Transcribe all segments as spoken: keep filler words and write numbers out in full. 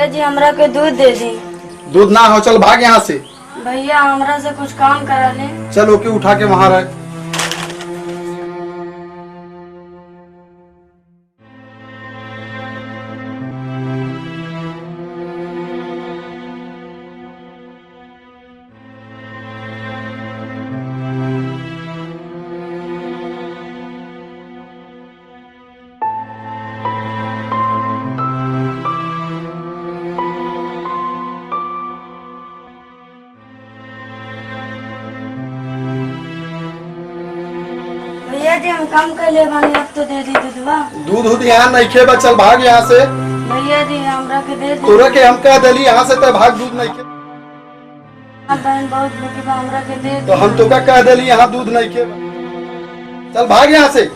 जी, हमरा के दूध दे दी। दूध ना हो, चल भाग यहाँ से। भैया, हमरा से कुछ काम करा ले। चल, ओके उठा के वहाँ रख। भैया जी, हम काम कर ले बानी, अब तो दे दी दूधवा। दूध उध यहाँ नइखे बा, चल भाग यहाँ से। भैया जी, हमरा के दे दी। तोरा के हम कह देली यहाँ से, तो भाग, दूध नइखे। हमार बहन बहुत भूखी बा, हमरा के दे तो दी। हम तोका कह देली, यहाँ दूध नइखे। चल भाग यहाँ से।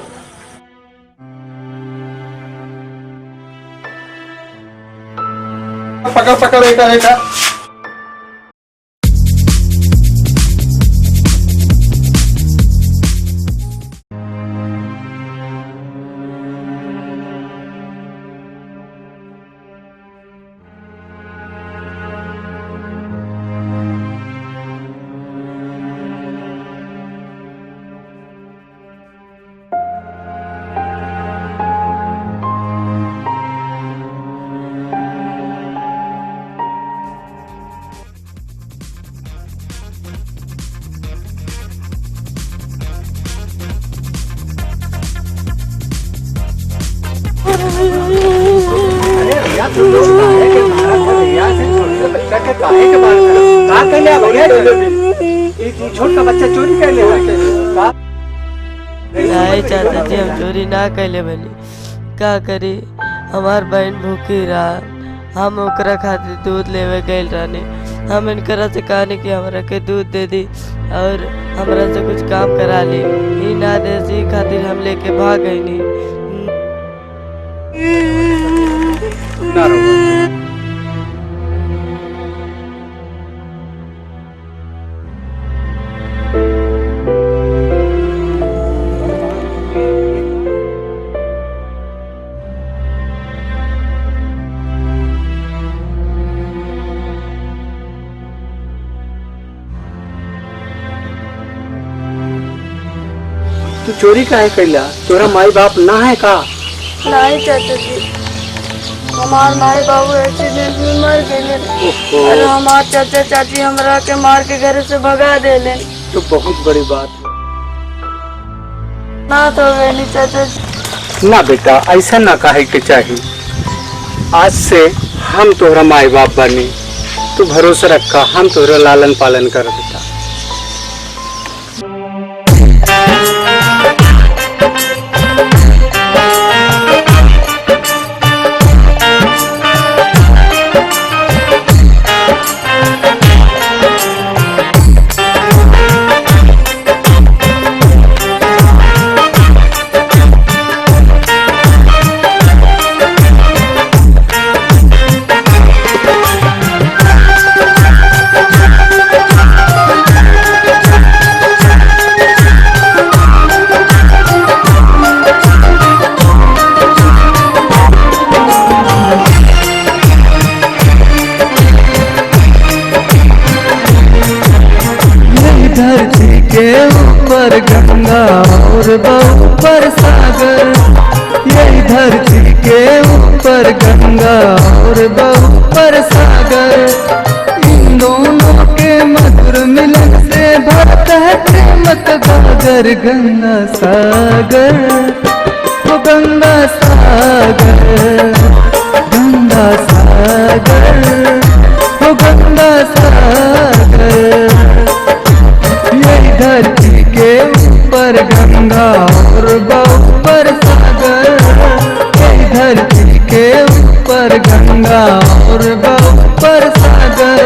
पकड़, पकड़, एका, एका। अरे भैया, तुम लोग काहे के मारत हो भैया? ऐसे छोटे बच्चा के काहे के मारत हो? का कहले आप भैया? ई, ई छोटका बच्चा चोरी कर ले है। का? नहीं चाचा जी, हम चोरी ना कैले बनी। का करी, हमार बहन भूखी रहा, हम ओकरा खातिर दूध लेवे गइल रहनी। हम इनकरा से कहनी कि हमरा के दूध दे दी और हमरा से कुछ काम करा ली। ई ना दे, ई खातिर हम लेके भाग गइनी। ना रो। तू चोरी काहे कैला? तोरा माई बाप ना है का? नहीं चाचा जी, हमार माई बाबू एक्सीडेंट में मर गइले। ओहो। और हमार चाचा चाची हमरा के मार के घर से भगा देले। तो बहुत बड़ी बात है। ना तो गइली चाचा जी। ना बेटा, ऐसा ना कहे के चाही। आज से हम तोहरा माई बाप बानी, तू भरोसा रखा, हम तोहरा लालन पालन कर बेटा। यही धरती के ऊपर गंगा और बा ऊपर सागर, यही धरती के ऊपर गंगा और बा ऊपर सागर। इन दोनों के मधुर मिलन से भरता है प्रेम का गागर। गंगा सागर, ओ गंगा सागर, गंगा सागर, ओ गंगा सागर। यही धरती के ऊपर गंगा और बा ऊपर सागर, यही धरती के ऊपर गंगा और बा ऊपर सागर।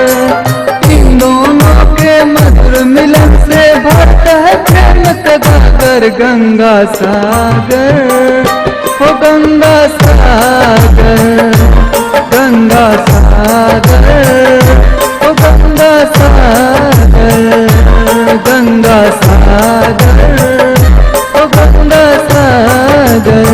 इन दोनों के मधुर मिलन से भरता है प्रेम का गागर। गंगा सागर, ओ गंगा सागर, गंगा सागर, ओ गंगा सागर, गंगा सागर, ओ गंगा सागर।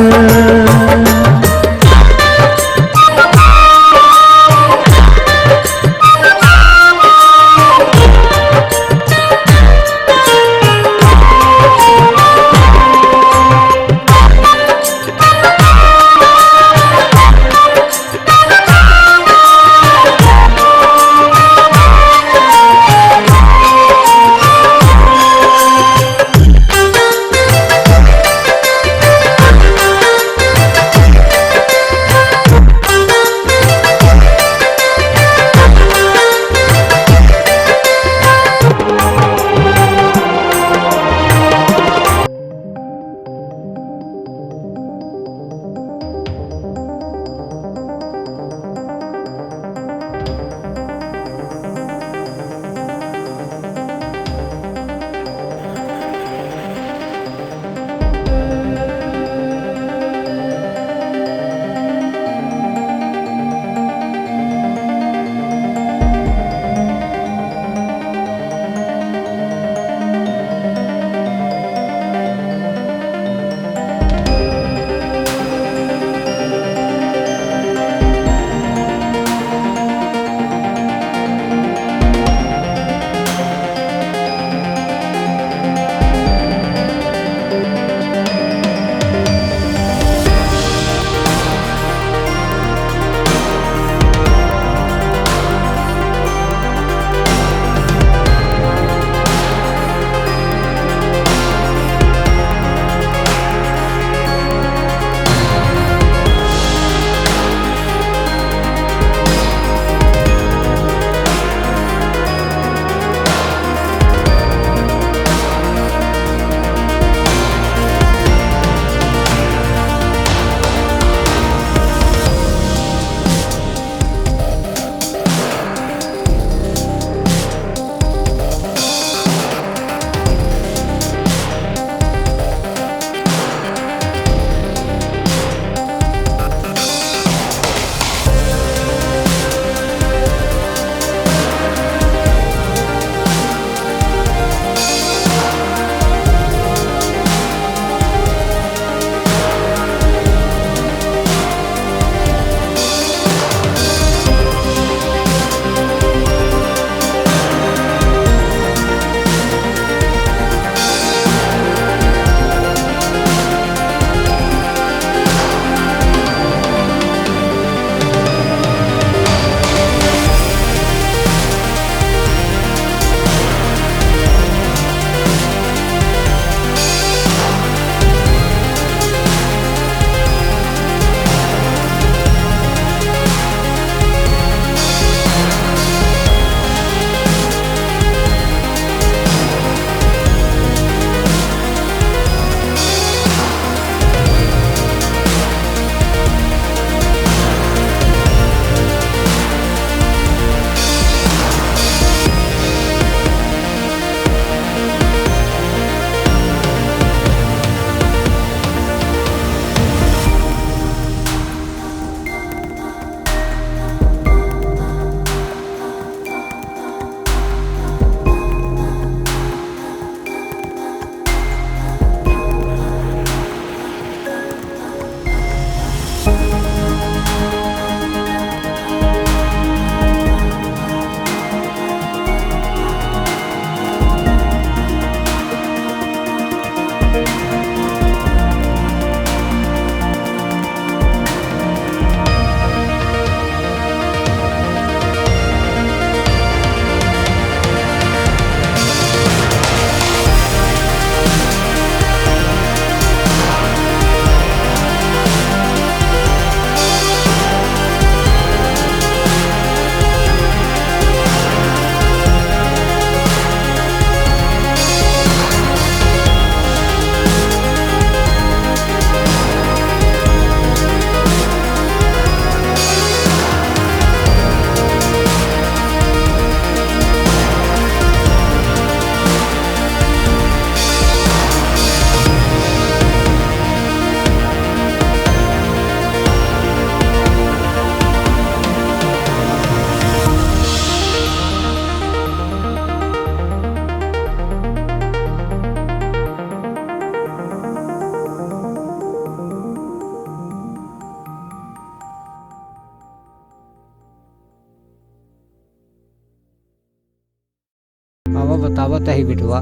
आवत ही बेटवा।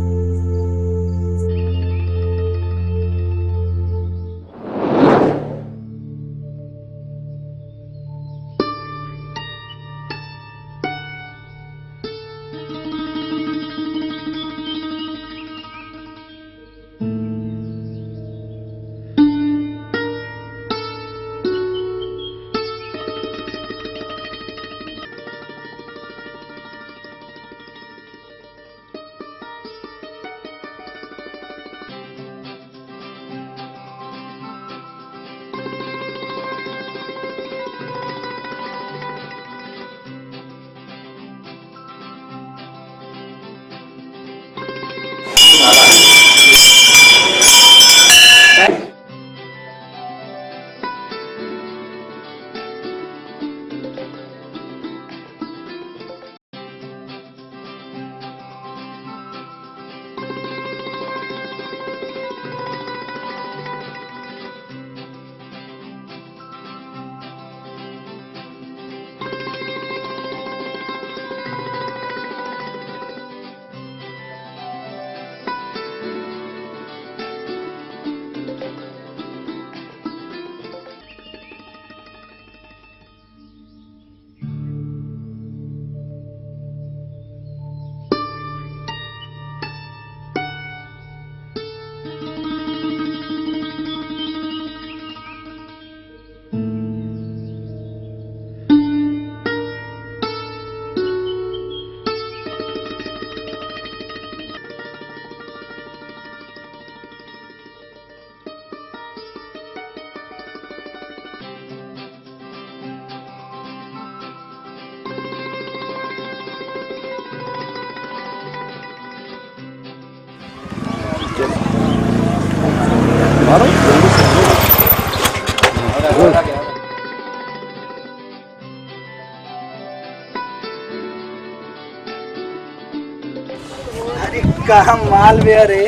अरे, कहाँ माल बे? अरे,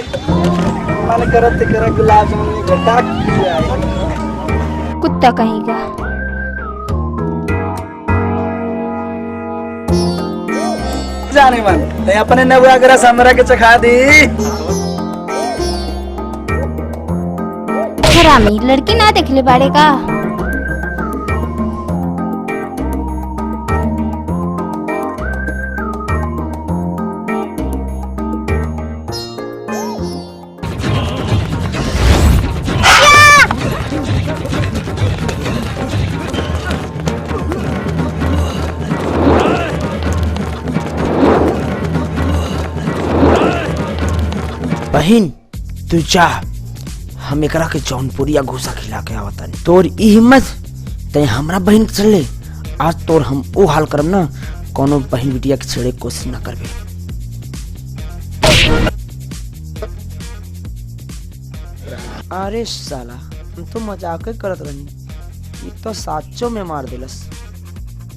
मन करत तेकरा गुलाब जामुन में घटा के पी जाए। कुत्ता कहीं का। जाने मन, ते अपने नौआ के रस हमरा के चखा दी। हरामी, लड़की ना देखले बाड़े का? बहिन, तू जा, हम एकरा के जौनपुरिया घूसा खिला के आवतानी। तोर ई हिम्मत, तैं हमरा बहिन के चल ले। आज तोर हम ओ हाल करब ना, कौनो बहिन बिटिया के छेड़े के कोशिश ना करबे। अरे साला, हम तो मजाक करत रहनी, ई तो साचो में मार देलस।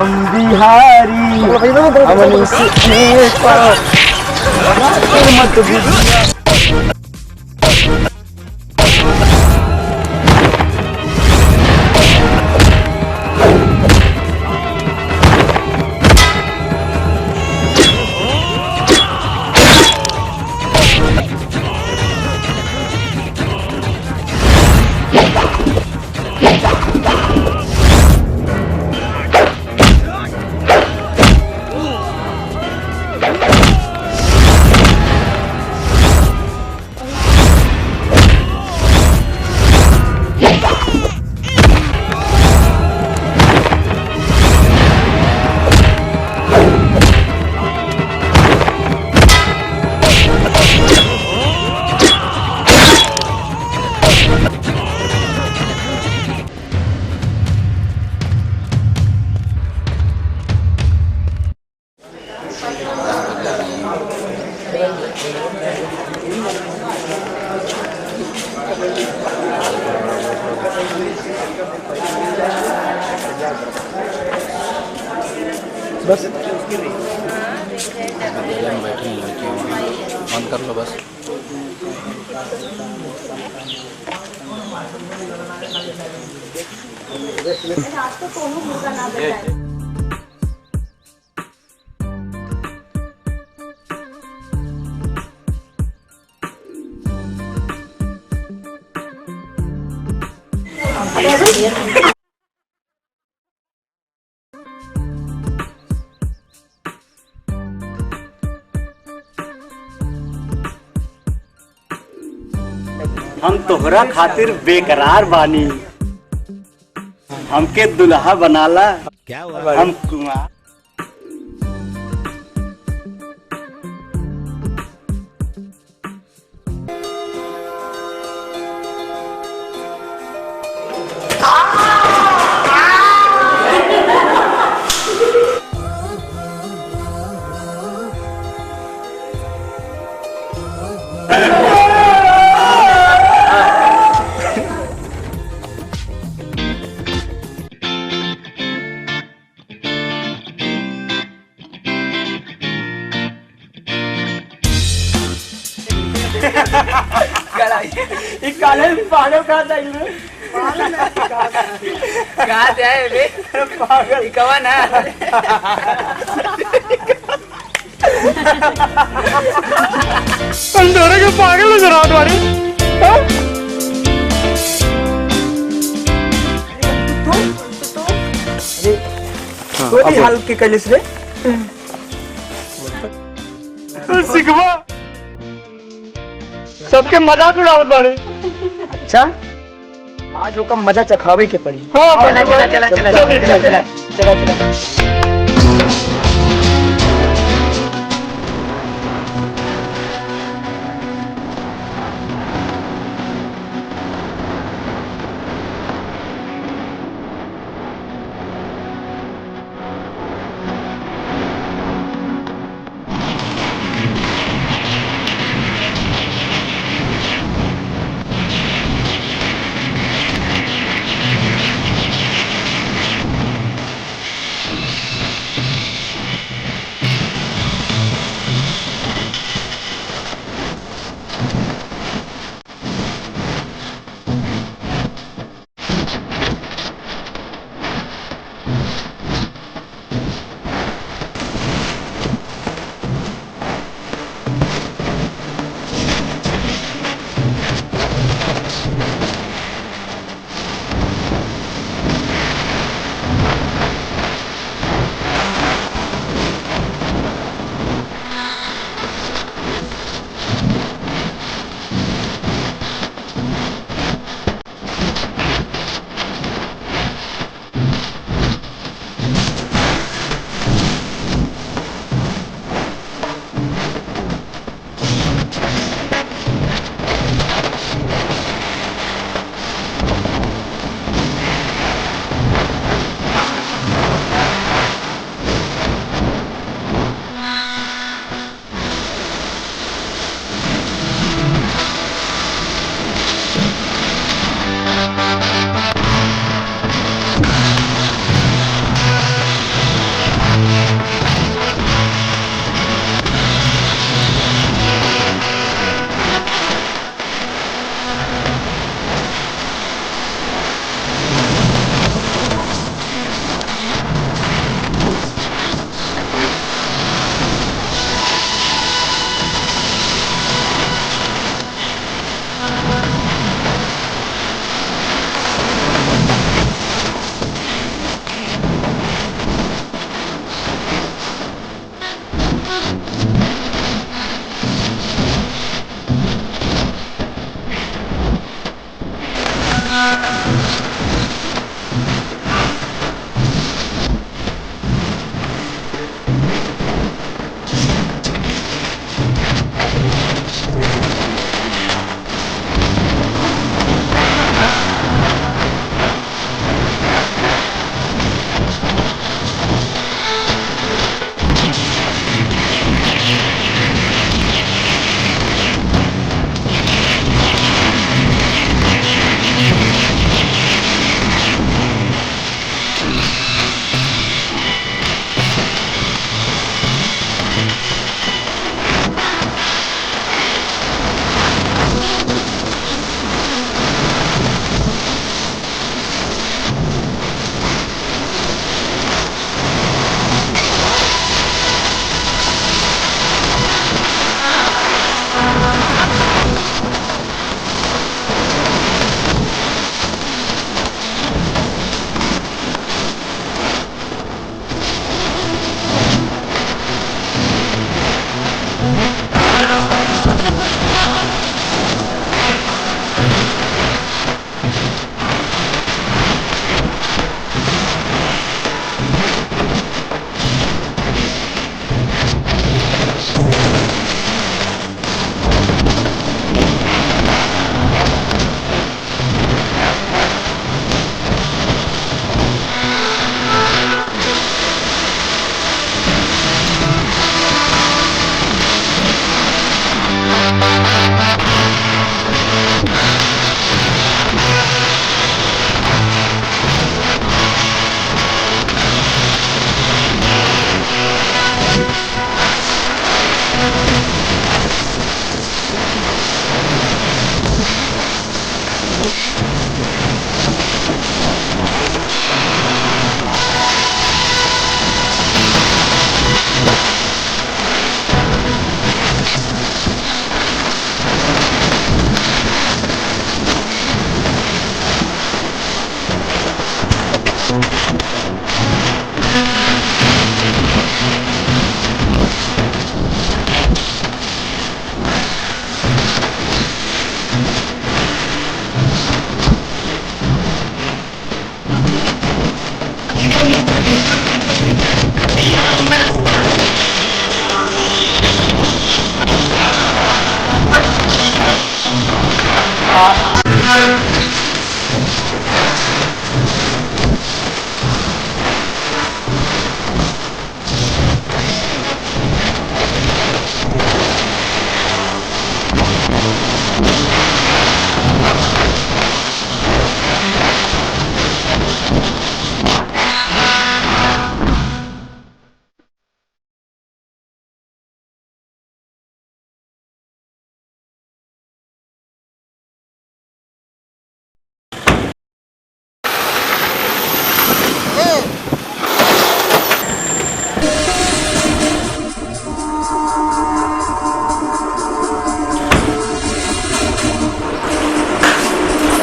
हम बिहारी, हमनी से ऊपर, मत बुझिया। बस। बैठे हैं लड़कियाँ वहाँ, बंद कर लो बस। हम तोहरा खातिर बेकरार बानी, हमके दुल्हा बनाला। क्या हुआ? हम कुमार। ई काले भी पागल कहाँ जाइल रे? कहाँ जाए बे? पागल। ई कवन है? अंधेरे के पागल नजर आवत बाड़े। हाँ? अरे, हाँ, तोरी अब हाल के कैलिस रे? सिखवा। सबके मजाक उड़ावत बाड़े। अच्छा, आज ओकर मजा चखावे के पड़ी। हाँ, चला, चला, चला, चला, चला, चला, चला, चला।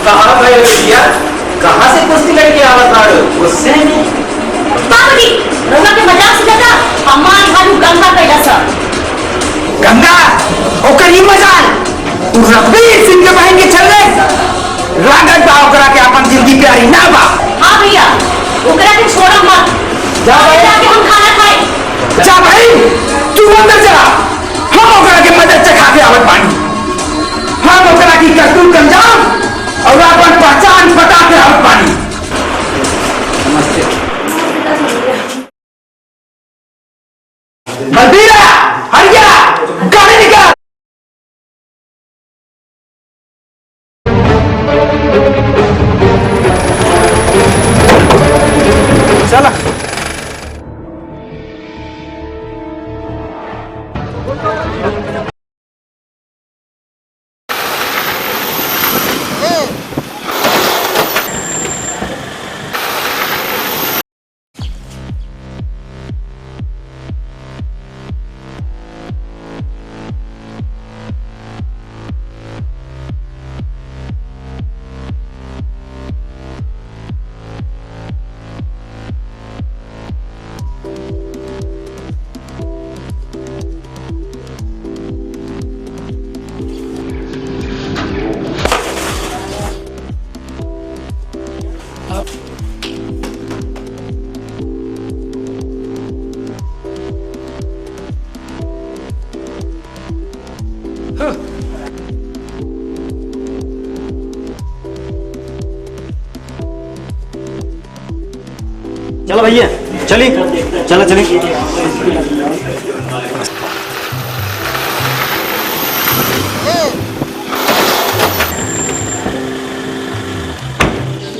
कहाँ गए बिटिया? कहाँ से कुश्ती लड़के आवत बाड़ो? गुस्से में? बाबूजी, रउआ के मजाक से ज्यादा हमार झाड़ू गंगा कैला सा। गंगा? ओकर ई मजाल? तू रघुवीर सिंह के बहन के चल रहे? लागत बा ओकरा के आपन जिंदगी प्यारी ना बा। हाँ भैया, ओकरा के छोड़ा मत। जा भाई। जाके हम खाना खाए। जा भाई, तू अंदर जा। हम ओकरा के मदद से खा के आवत बानी। हम ओकरा की करतूत अंजाम और आपन पहचान बता के आवत बानी। नमस्ते। बलबीरा, हरिया, गाड़ी निकाल। चला। चलो भैया, चली, चलो, चली।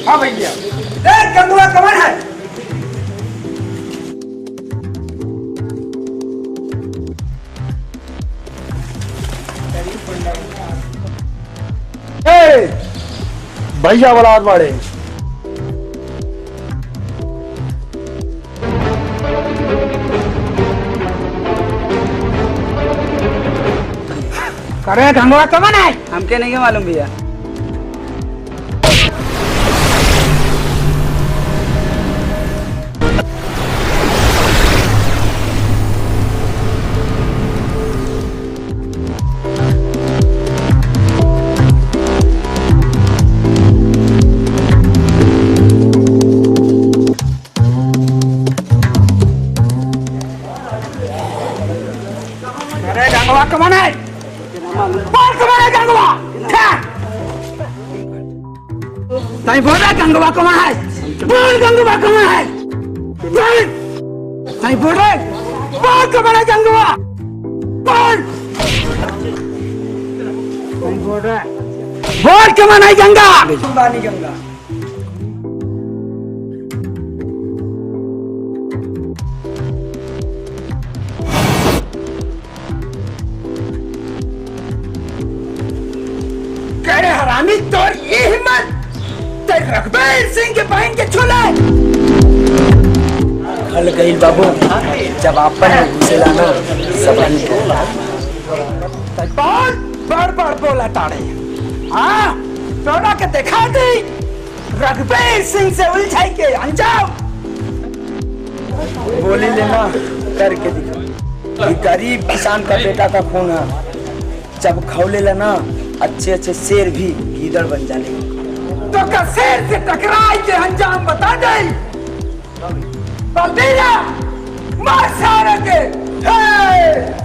हाँ भैया, देख गंगवा कमन है। ए, भैया वाला बाड़े। करे गंगवा कमन है? हमके नहीं मालूम भैया। अरे गंगवा कमन है? बोल कमन है गंगवा? ठा! तई बोल रे गंगवा कमन है? बोल गंगवा कमन है? बोल! तई बोल रे! बोल कमन है गंगवा? बोल! तई बोल रे! बोल कमन है गंगा? बानी गंगा। करे हरामी, तोर ये हिम्मत, ते रघुबीर सिंह के बहन के छूले? खल गइल बाबू, जब आपन में घुसेला ना, सबही को। ते बहुत बड़ बड़ बोला ताड़े। हाँ, तोरा के देखा दी। रघुबीर सिंह से उलझाई के अंजाम। बोली लेना करके दिखा। ये गरीब किसान का बेटा का खून है। जब खौले ला ना, अच्छे अच्छे शेर भी गीदड़ बन जाले। तो का शेर से टकराई के अंजाम बता दे। बलबीरा, मार सारे के। हे!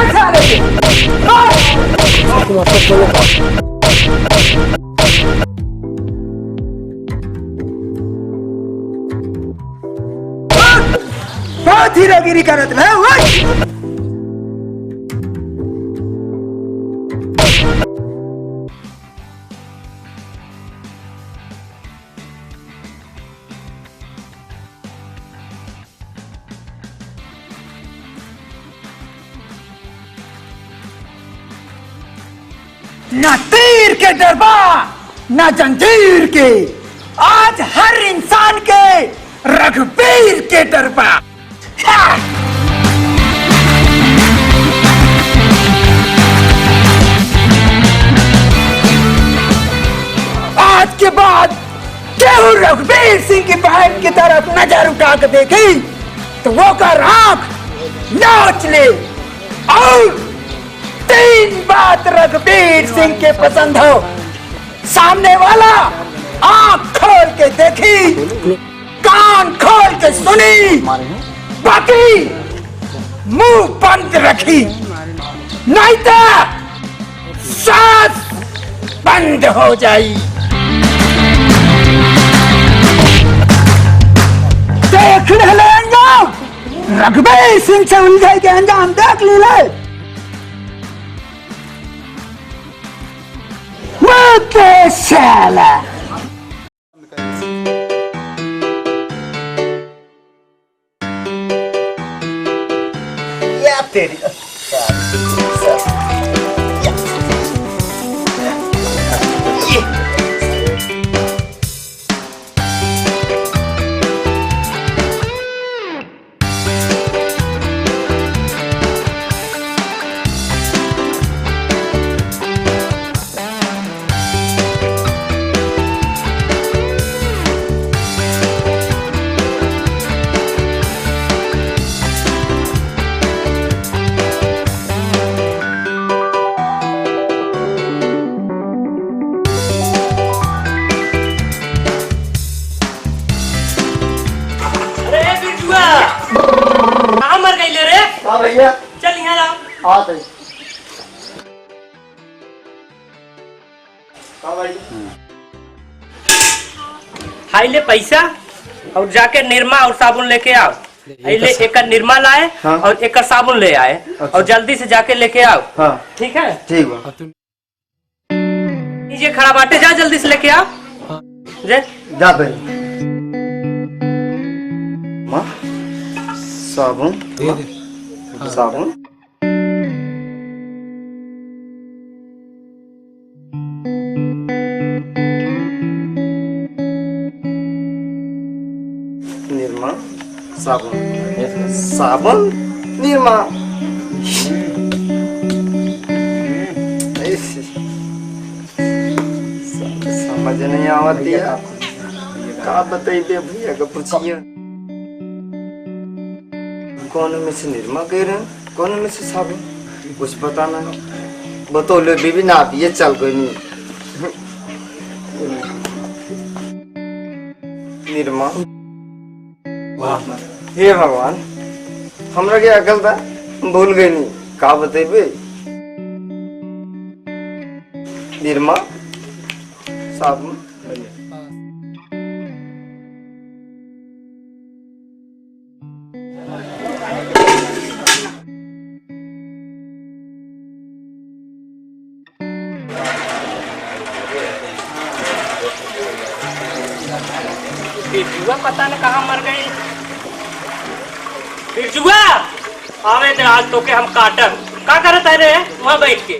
साले के। बहुत हीरोगिरी करत रहे, ओए। ना तीर के डर बा, ना जंजीर के। आज हर इंसान के रघुबीर के डर बा। हाँ। आज के बाद केहू रघुबीर सिंह की बहन की तरफ नजर उठा के देखी तो ओकर आंख नोच ले। और तीन बात रघुबीर सिंह के पसंद हो, सामने वाला आंख खोल के देखी, कान खोल के सुनी, बाकी मुंह बंद रखी, नहीं तो सांस बंद हो जाई। देख ले, ले अंजाम, रघुबीर सिंह से उलझे के अंजाम देख ली ले। वो तो साला। या तेरी, अरे बिरजुआ, कहाँ मर गइले रे? हाँ भैया। चल यहाँ आओ। हाँ भाई। हाँ भाई। हाई ले पैसा और जाके निरमा और साबुन लेके आओ। हाई ले, एकर निरमा लाए हाँ। और एकर साबुन ले आए अच्छा। और जल्दी से जाके लेके आओ। हाँ। ठीक है? ठीक बा। नीचे खड़ा बाटे, जा जल्दी से लेके आओ। जे। जा बे। माँ, साबुन, दे दे। हाँ। साबुन। निरमा, साबुन, साबुन, निरमा। स-, समझ नहीं आवत भैया, यार। का बताइबे भैया का पूछिए। कौन में से निरमा कह रहे हैं? कौन में से साबुन? कुछ पता ना। बतौले भी, भी ना पिए, चल कोई नहीं। निरमा। हे भगवान, हमरा के अकल था, भूल गई नहीं, का बतेबे? निरमा, साबुन। बिरजुआ पता न कहाँ मर गई। बिरजुआ, आवे दे, आज तोके हम काटब। का करत है रे वहाँ बैठ के?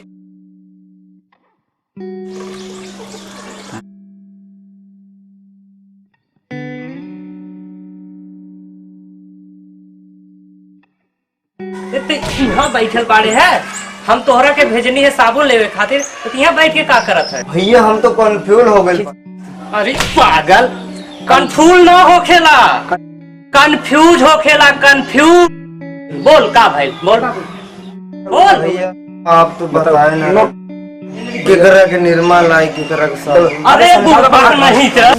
ए, ते इहाँ बैठल बाड़े है, हम तोहरा के भेजनी है साबुन लेवे खातिर, तो इहाँ बैठ के का करत है? भैया, हम तो confuse हो गए। अरे पागल, confuse ना होखेला, confuse होखेला, confuse। बोल का भाई, बोल, बोल। भैया, आप तो बताए ना, केकरा के निरमा लाई, केकरा के साबुन। अरे बुढ़बा नहीं था।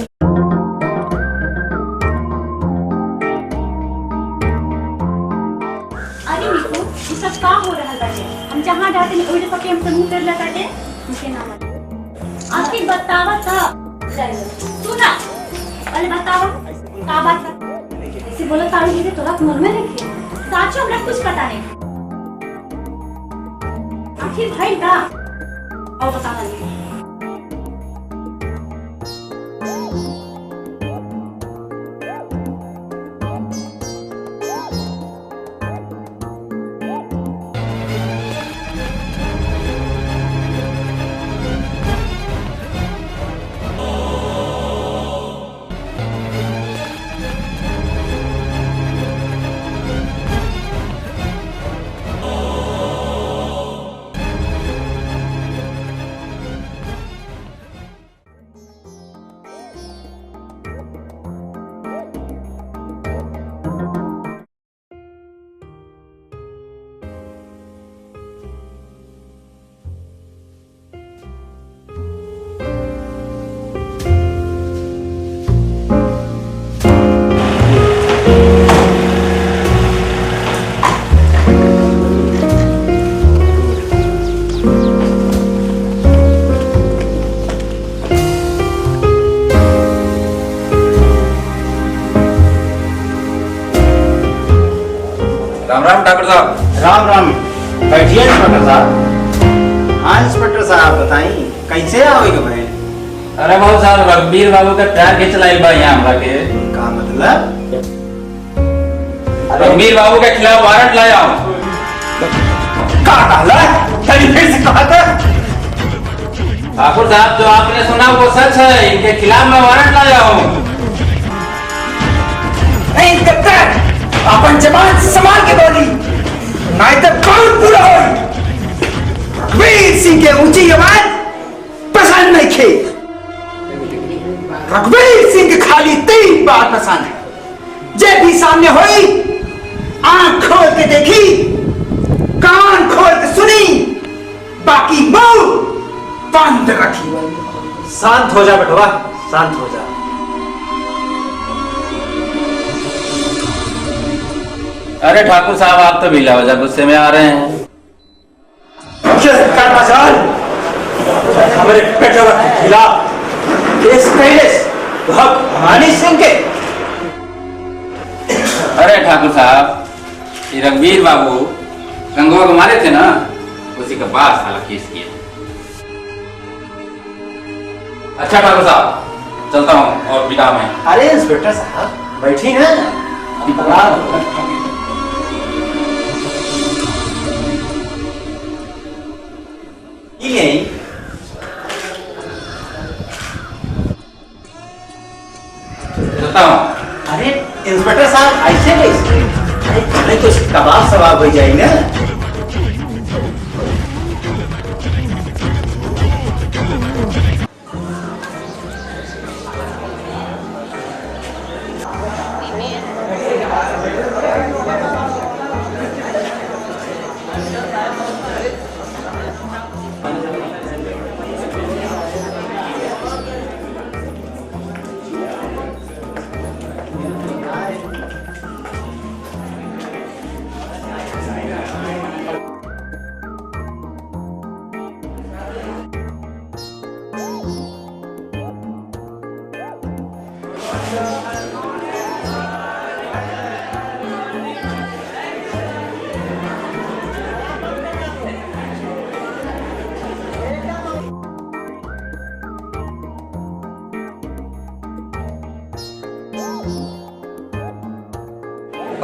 अरे निकू, ई का हो रहल बाटे? हम जहाँ जाते नहीं, ओइसे सबके हमसे मुँह फेर लेता टे। हमके ना मालूम। आखिर बतावा त। सुना, पहले बतावा, का बात बा? ऐसे बोलत तारू जैसे तोरा कुछ मालूमे नइखे। साचो हमरा कुछ पता नहीं। आखिर भइल का? अउ बतावा नहीं। राम राम ठाकुर साहब। राम राम। बैठिए इंस्पेक्टर साहब। हाँ इंस्पेक्टर साहब, बताई कैसे आवे के भइल? अरे बाबू साहब, रघुवीर बाबू का टायर खींच लाई बा यहाँ हमरा के। का मतलब? रघुवीर बाबू के खिलाफ वारंट लाया हूँ। का कहला? तनी फिर से कहा था। ठाकुर साहब, जो आपने सुना वो सच है, इनके खिलाफ मैं वारंट लाया हूँ। ए इंस्पेक्टर, अपन जबान संभाल के बोली, नहीं तो बहुत बुरा होई। रघुवीर सिंह के ऊंची आवाज पसंद नइखे। रघुवीर सिंह के खाली तीन बात पसंद है। जे भी सामने होई, आंख खोल के देखी, कान खोल के सुनी, बाकी मुंह बंद रखी। शांत हो जा बेटवा, शांत हो जा। अरे ठाकुर साहब, आप तो बिला वजह गुस्से में आ रहे हैं। ये कर्माचार हमरे बेटवा के खिलाफ केस कैलेस, वह भवानी सिंह के। अरे ठाकुर साहब, ये रघुवीर बाबू रंगवा को मारे थे ना, उसी के बाद साला केस किया। अच्छा ठाकुर साहब, चलता हूँ और भी काम है। अरे इंस्पेक्टर साहब, बैठी हैं। प्रणाम। ये नहीं। चलता हूँ। अरे इंस्पेक्टर साहब, ऐसे कैसे? अरे, अरे, कुछ कबाब सवाब हो जाए ना।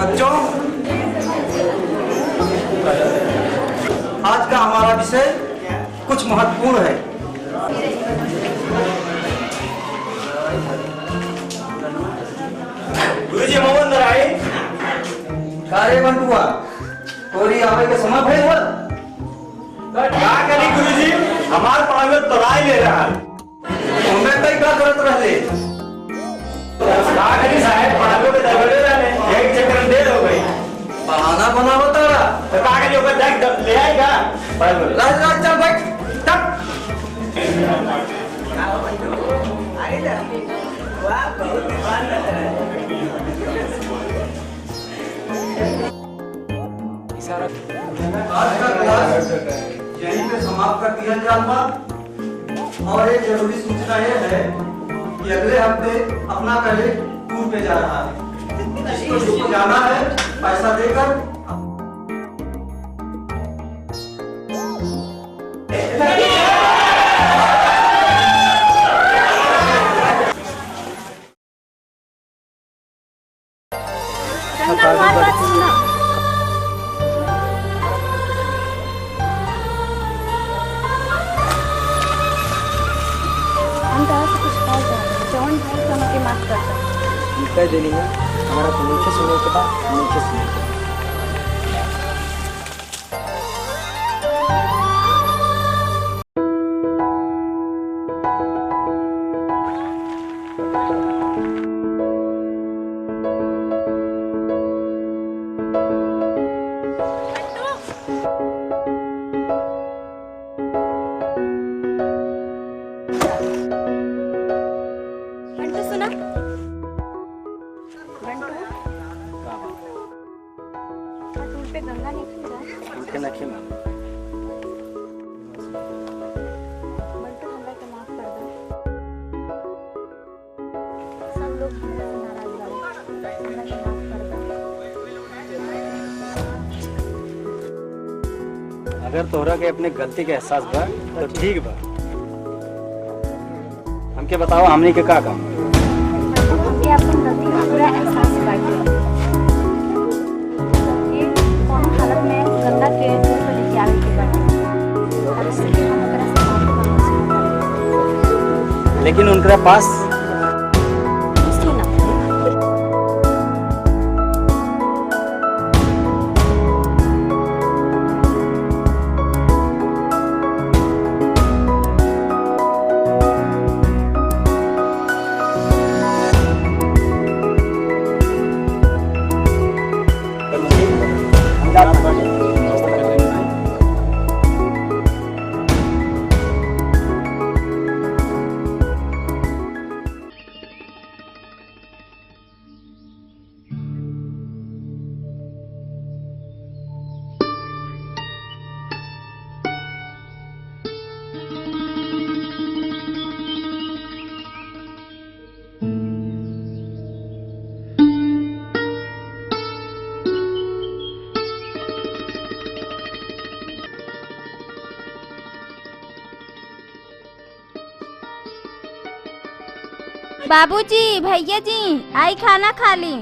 बच्चों, आज का हमारा विषय कुछ महत्वपूर्ण है। गुरुजी, हम अंदर आए। का रे बंटुआ, तोरी आवे के समय भइल बा? का करी गुरुजी, हमार पागल तोराई ले रहा। ओमे तई का करत रहले? का करी साहेब, पागल के दरबरे रहले, यही चक्कर में देर हो गई। बहाना बनावत रहा। तो का करी, ओकर देख, ले आई का? बस, बस। राज, राज, चल बैठ, चल। आज का क्लास यहीं पे समाप्त कर दिया जात बा। और एक जरूरी सूचना ये है कि अगले हफ्ते अपना कॉलेज टूर पे जा रहा है। जिसको जिसको जाना है, पैसा देकर। चंदा, हमार बात सुनना। हम तोहरा से कुछ कहल चाहत हई, जौन भइल तो हमके माफ कर दे। हम कह देनी है, हमारा तो नइखे सुने के बा, नइखे सुने के बा। बंटू, सुना। बंटू। का बा? का टूल पे गंगा नइखे जा? उनके नइखे मालूम। बंटू, हमरा के माफ कर दे। सब लोग हमरा से नाराज बाड़े। हमरा के माफ कर दे। अगर तोहरा के अपने गलती के एहसास बा, तो ठीक बा। हमके बतावा, हमनी के का काम? हमके आपन गलती के पूरा एहसास बाटे। ये कौनो हालत में गंगा के टूर पे लेके आवे के बाटे। और इससे हम ओकरा से माफी मांगल चाहत हई। लेकिन उनकरा पास कुछ ना। बाबूजी, भैया जी, आई खाना खा ली।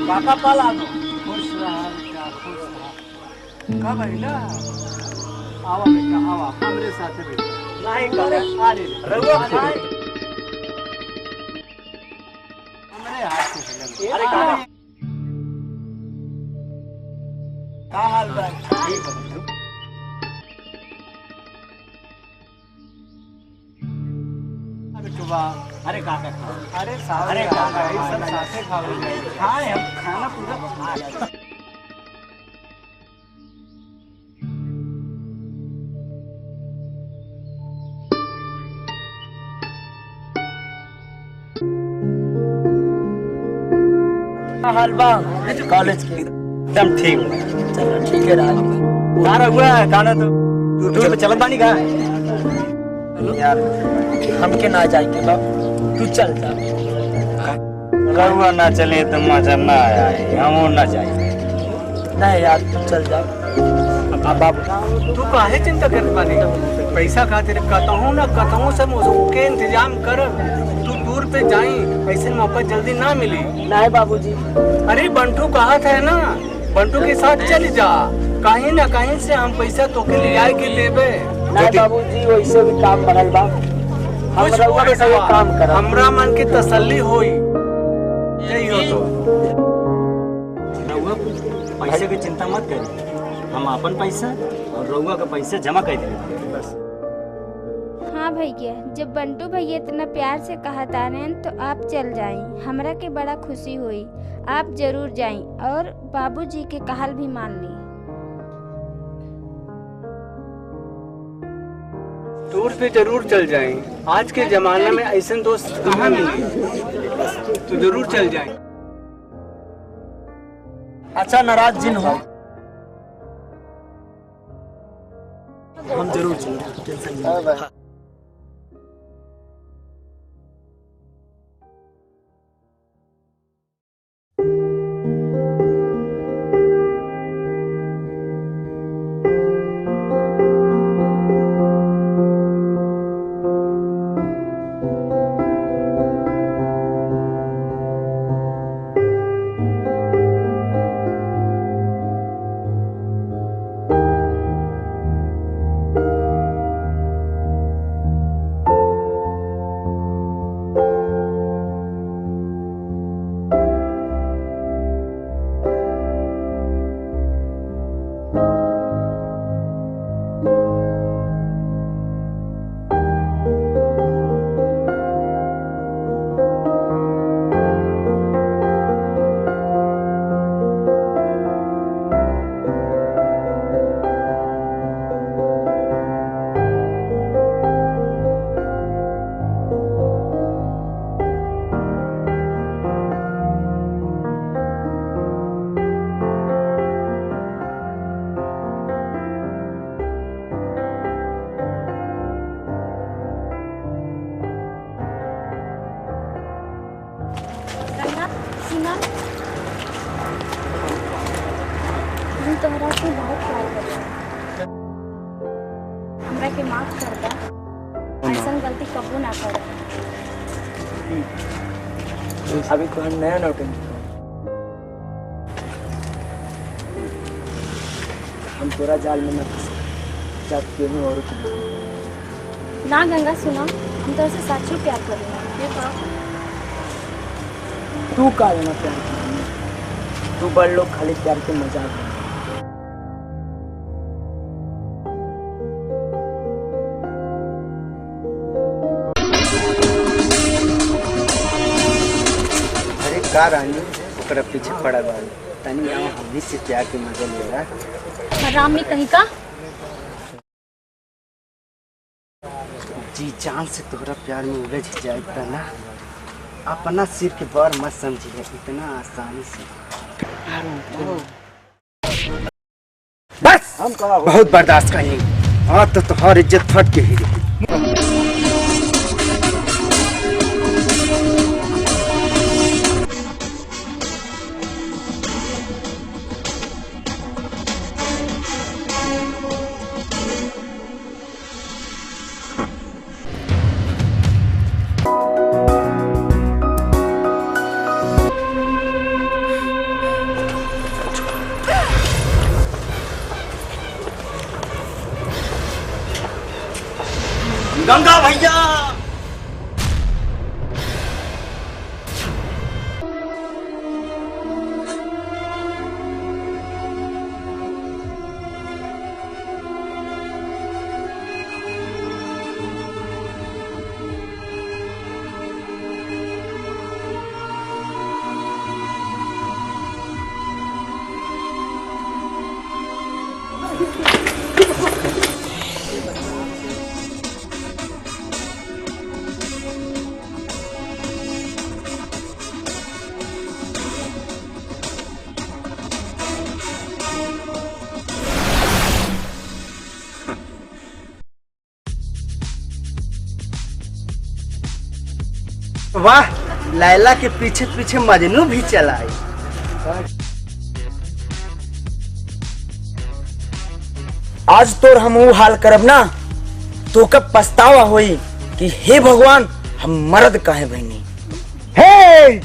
काका पाला दो। खुश रहा बेटा, खुश रहा। का भइला? आवा बेटा, आवा, हमरे साथे बैठा। नहीं, अरे, काका। अरे, रउआ अरे। खाए। अरे का, का हाल बा? ठीक बा। अरे चुबा। अरे का का खाओ? अरे साहब, अरे का का भाई, सब खाओ? साथे खाओ। हाँ, हम खाना पूरा खा लिया। का हाल बा कॉलेज के? एकदम ठीक बा। चलो, ठीक है, राज। का रहुआ, का ना तो टूर पे चलत बानी का? यार, हमके ना जाए के बा, तू चल जा। रहुआ ना चले तो मजा ना आए, हम ना जाए। नहीं यार, तू चल जा। अब बाबू, तू काहे चिंता करत बानी? पैसा खातिर कतहूँ ना कतहूँ से मुझके इंतजाम कर। तू टूर पे जाई, ऐसे मौका जल्दी ना मिली। नहीं बाबूजी। अरे बंटू कहत है ना, बंटू के साथ चल जा, कहीं ना कहीं से हम पैसा तोके लियाए के देबे। नहीं बाबूजी, वैसे भी काम बनल बा। हम कुछ रउआ के संगे काम करब। हमरा मन के तसल्ली होई। यही हो तो। रउआ पैसे की चिंता मत करी, हम आपन पैसा और रउआ का पैसा जमा कर देबे। बस। हाँ भैया, जब बंटू भैया इतना प्यार से कहत आ रहे हैं तो आप चल जाएं, हमरा के बड़ा खुशी हुई। आप जरूर जाएं और बाबूजी के कहल भी मान ली। टूर पे जरूर चल जाएं। आज के जमाना में ऐसे दोस्त कहाँ मिले? तो जरूर चल जाएं। अच्छा, नाराज जिन हो। हम जरूर चलेंगे, टेंशन नहीं। गंगा, सुना, हम तोहरा से बहुत प्यार करेला। हमरा के माफ कर दा, ऐसन गलती कबो ना करब। अभी तो हम नया नौटंकी। हम तोरा जाल में ना फंसे, जा केहू औरों के बीच। ना गंगा, सुना, हम तोहसे सच्चो प्यार करेला। ये बात। तू का लेना प्यार के? तू बड़ लोग खाली प्यार के मजाक। अरे का रानी, ओकरा पीछे पड़ा बा। तनी आओ, हमनी से प्यार के मजा लेला। हरामी कहीं का। जी जान से तोहरा प्यार में उलझ जाए त ना, अपना सिर के बड़ मत समझिए इतना आसानी से। बस! हम कहा हो? बहुत बर्दाश्त कइली। आज तो तोहार इज्जत फट के ही रही। वाह, लैला के पीछे पीछे मजनू भी चला आई। आज तोर हम ऊ हाल करब ना, तोके पछतावा होई कि हे भगवान, हम मर्द काहे बनी। हे!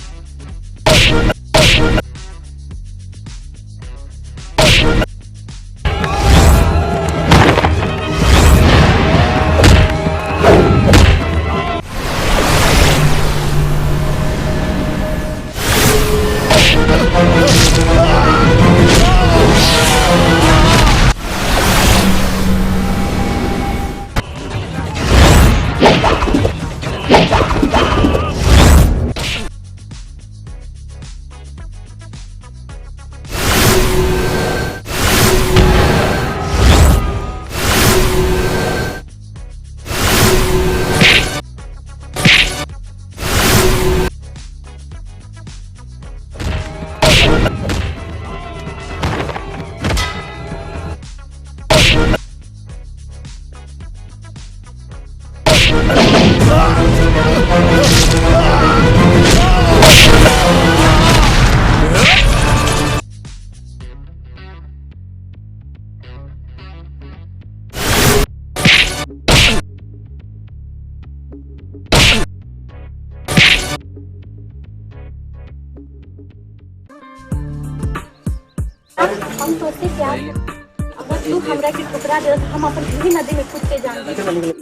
हम तोसे प्यार, अगर तू हमरा के ठुकरा दे, तो हम अपन यही नदी में कूद के जान दे।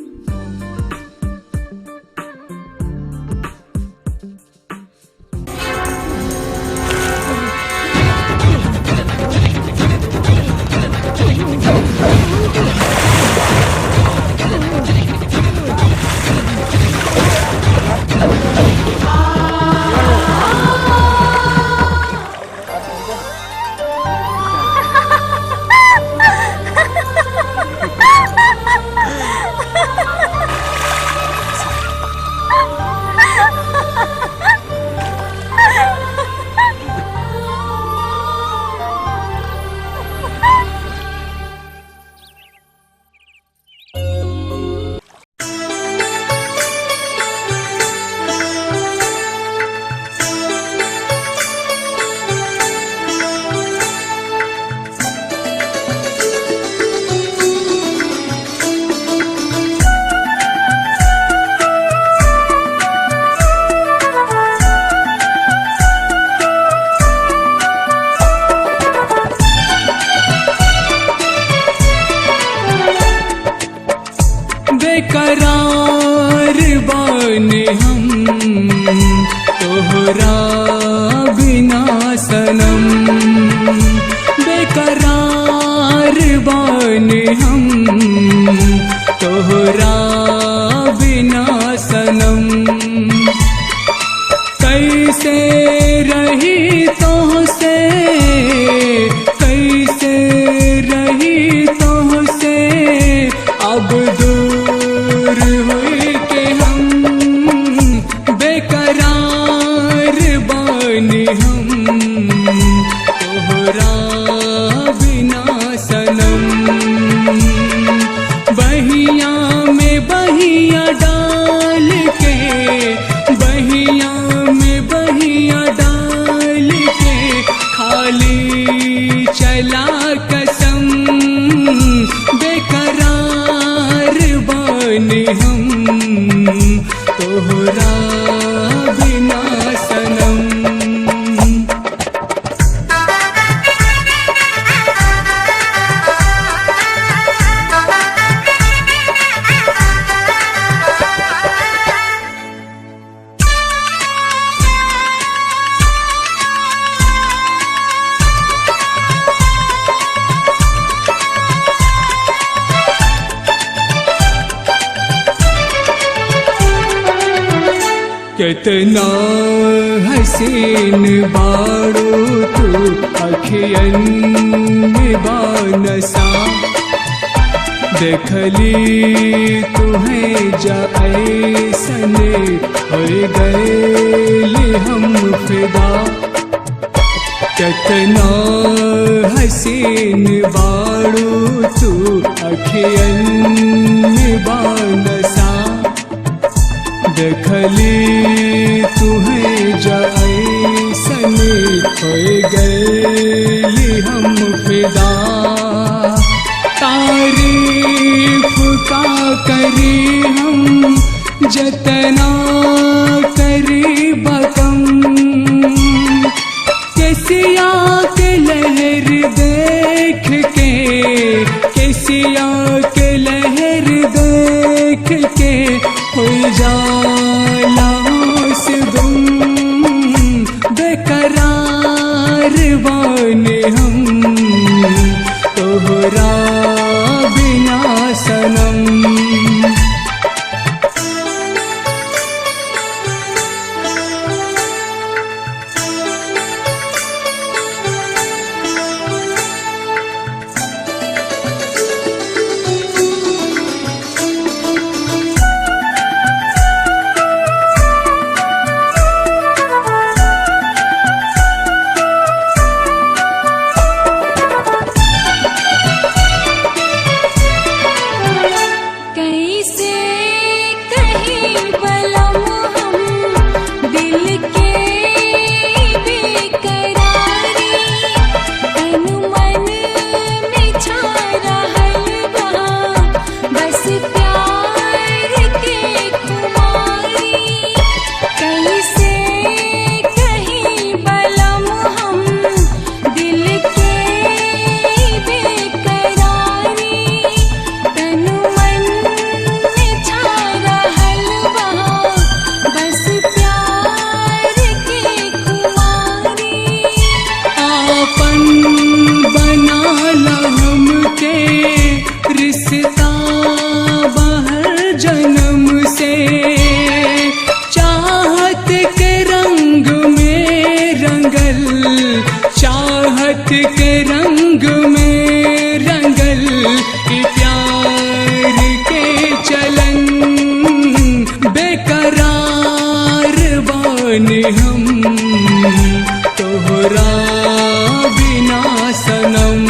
बेकरार बानी हम तोहरा बिना सनम, बेकरार बानी हम तोहरा बिना सनम। कैसे रही तोहसे, कैसे रही तोहसे, अब दूर हुई के हम। बेकरार बानी हम तोहरा बिना सनम। बहिया में बहिया डाल के, बहिया में बहिया डाल के, खाली चला कसम। बेकरार बानी हम तोहरा बिना सनम। केतना हसीन बाड़ू तू, अखियन में बा नशा। देखली तुहे जा ऐसन, होइ गइल हम फिदा। केतना हसीन बाड़ू तू, अखियन में बा नशा। देखली तुहे जैसन होइ गइली हम फिदा। तारीफ का करी हम जतना करी बकम। केसिया के लहर देख के, केसिया के लहर देख के होइ जाला होश गुम। बेकरार बानी हम तोहरा बिना सनम। कैसे कहीं बलम हम दिल के बेकरारी, तन मन में छा रहल बा बस प्यार के खुमारी। कैसे कहीं बलम हम दिल के बेकरारी, तन मन में छा रहल बा बस प्यार के खुमारी। आपन बनाला हमके रिश्ता बा हर जनम से। चाहत के रंग में रंगल, चाहत के रंग में रंगल ई प्यार के चलन। बेकरार बानी हम तोहरा बिना सनम।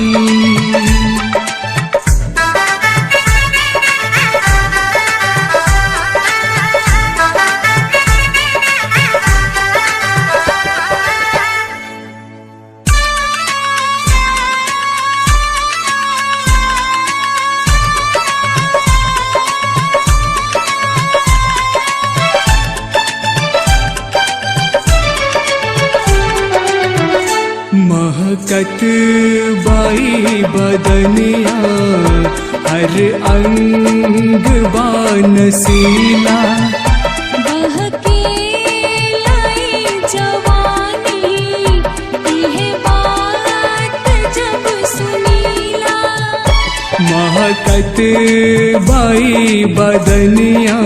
महकत बाई बदनिया, हर अंग बा नसीला। बहके लाई जवानी, इहे बात जब सुनीला। महकत बाई बदनिया,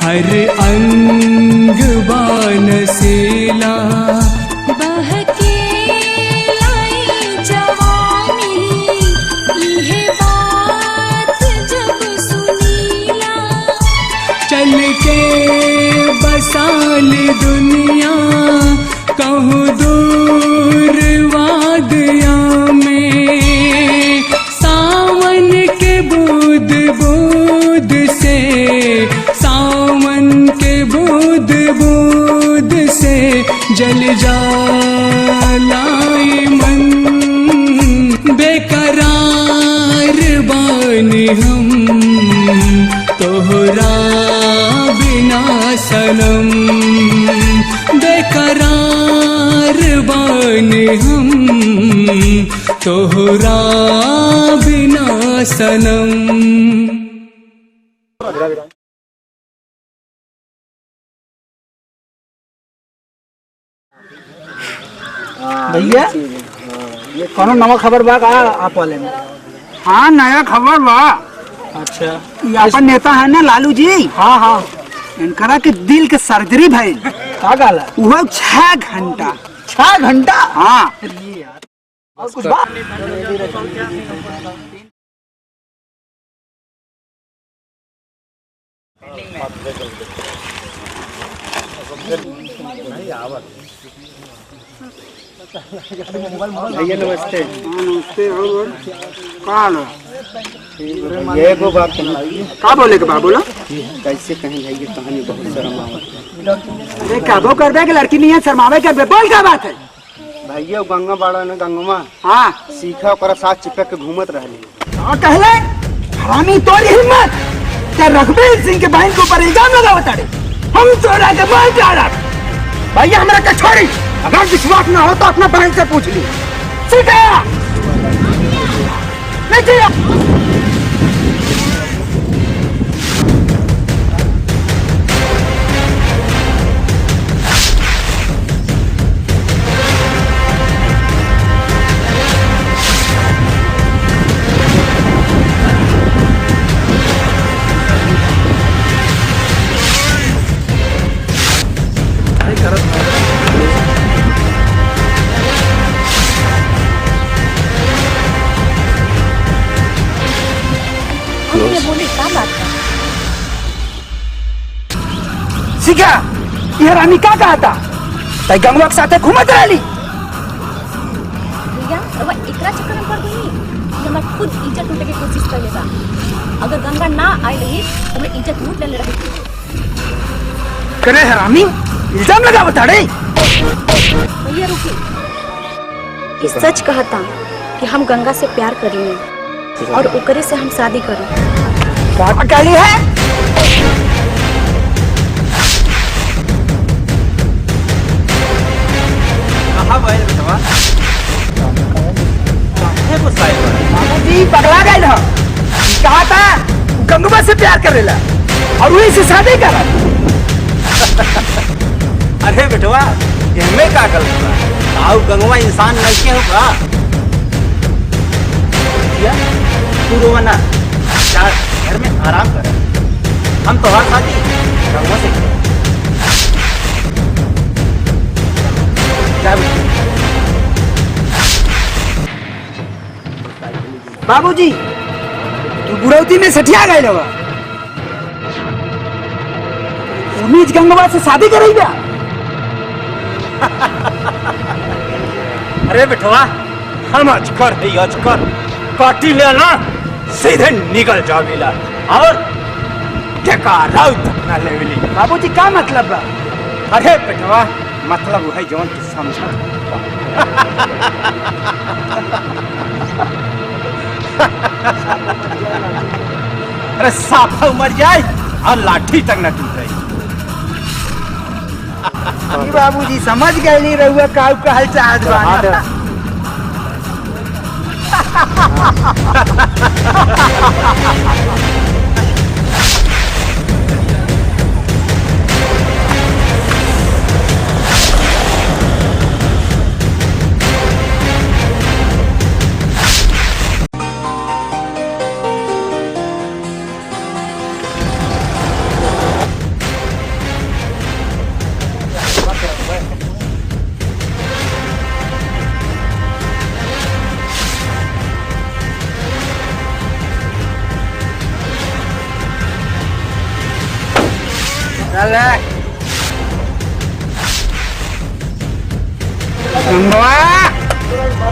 हर अंग बा नसीला। बहके लाई जवानी, इहे बात जब सुनीला। चल के बसाली दुनिया, कहूँ दूर वादिया में। सावन के बूंद बूंद से, सावन के बूंद बूंद से जल जाला ई मन। बेकरार बानी हम तोहरा बिना सनम। बेकरार बानी हम तोहरा बिना सनम। भैया, हाँ, ये कौनो नवा खबर बा का आप वाले में? हाँ, नया खबर बा। अच्छा। ये अपन नेता है ना लालू जी? हाँ, हाँ। इनकरा के दिल के सर्जरी भइल। का कहला? वो छह घंटा। छह घंटा? हाँ। अरे यार। और कुछ बात? भैया नमस्ते। हाँ, नमस्ते। और का हाल है? ठीक है भैया, एगो बात कही। का बोले के बा, बोला। कैसे कहीं भैया, कहानी बहुत शर्म आवत है। अरे, कहबो करबे कि लड़की नहीं है, शर्मावे करबे। बोल, का बात है? भैया, गंगा बाड़ा ने, गंगवा। हाँ। सीखा ओकरा साथ चिपक के घूमत रहली। का कहले? हरामी, तोरी हिम्मत! ते रघुबीर सिंह के बहन के ऊपर इल्जाम लगावत तारे। हम तोरा के मार डालब। भैया, हमरा के छोड़ी। अगर विश्वास ना हो तो अपना बहन से पूछ ली। सीधा! नीचे आ! अरे, ये बोली, का बात है? सीखा, ये हरामी का कहता? तै गंगवा के साथे घूमत रहली। भैया, रउआ एकरा चक्कर में पड़ गई कि हमार खुद इज्जत लूटे के कोशिश कर लेता। अगर गंगा ना आई रही, तो हमारी इज्जत लूट लेले रही। करे हरामी, इल्जाम लगावत ताड़े। भैया, रुकी। कि सच कहता कि हम गंगा से प्यार करेनी और ओकरे से हम शादी करब। का कहली है? कहाँ गइल बेटवा? काहे गुस्साइल बा? बाबूजी पगला गइल ह। कहा था गंगवा से प्यार करेला और वही से शादी करब। अरे बेटवा, एमे का गलत बा? आउ गंगवा इंसान नइखे हो का? या तू रोवा ना, जा घर में आराम कर। हम तोहार शादी गंगवा से करब। जा बेटा। बाबूजी, तू बुढ़ौती में सठिया गइल हवा। उमीद गंगवा से शादी करइबा? अरे बेटवा, हम अजगर है, अजगर। काटी ले ना, सीधे निकल जाविला। और टेकाराउ तक ना लेविली। बाबूजी, का मतलब बा? अरे बेटवा, मतलब वही जौन समझा। अरे साफा मर जाए और लाठी तक न टूटे। ई बाबूजी समझ गइली रउआ काउ कहल चाहत बा। हाँ, तो चल रे। गंगवा,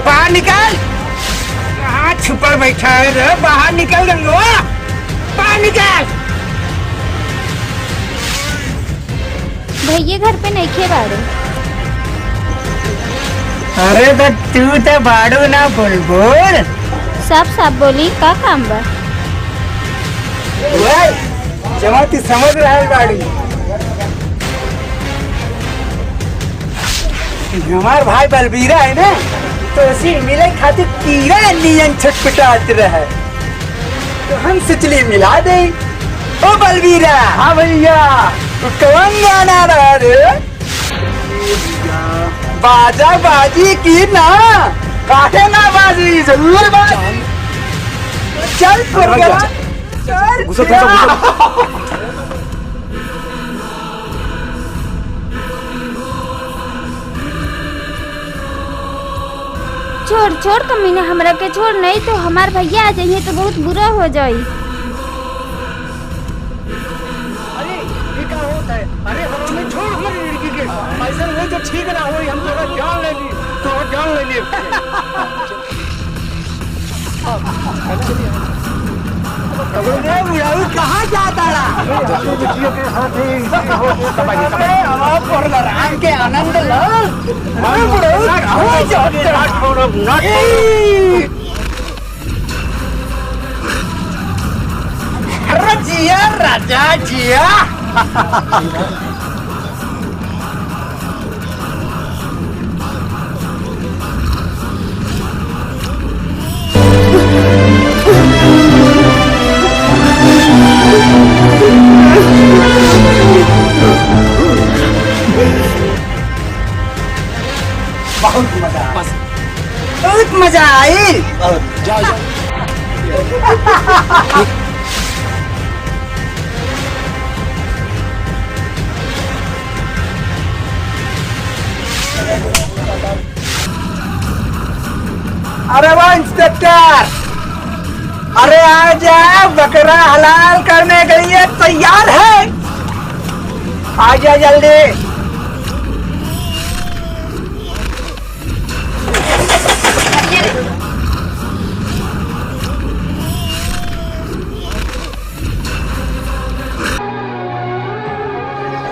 बाहर निकल। कहाँ छुपल बैठा है रे? बाहर निकल गंगवा, बाहर निकल। भैया घर पे नइखे बाड़े। अरे त तू त बाड़ू ना बुलबुल। साफ साफ बोली, का काम बा? वही, जमा तू समझ रहल बाड़ू। हमार भाई बलबीरा है ना, तो उसी मिले खातिर कीड़ा नियन छटपटात रहे। तो हम सोचली मिला दे। ओ बलबीरा। हाँ भैया। तू कौन गाना रहा रे? बाजा बाजी की ना? काहे ना बाजी? जरूर बाजी। चल प्रोग्राम। चल। घुसो, घुसो, घुसो। छोड़, छोड़ कमीना, हमरा के छोड़, नहीं तो हमार भैया आ जाइए तो बहुत बुरा हो जाई। अरे, ये का होता है? अरे, हमें छोड़, हमारी लड़की। ठीक ना होई, हम तोरा जान ले ली, तोरा जान ले ली। अरे बुढ़ऊ, कहाँ जाता रहा? अरे, हमार प्रोग्राम के आनंद लो। अरे बुढ़ऊ, कहाँ जाता रहा? ए! अरे जिया राजा जिया। बहुत मजा। बहुत मजा आई। बहुत। जाओ, जाओ। अरे वाह इंस्पेक्टर, अरे आ जा, बकरा हलाल करने के लिए तैयार है, आ जा जल्दी।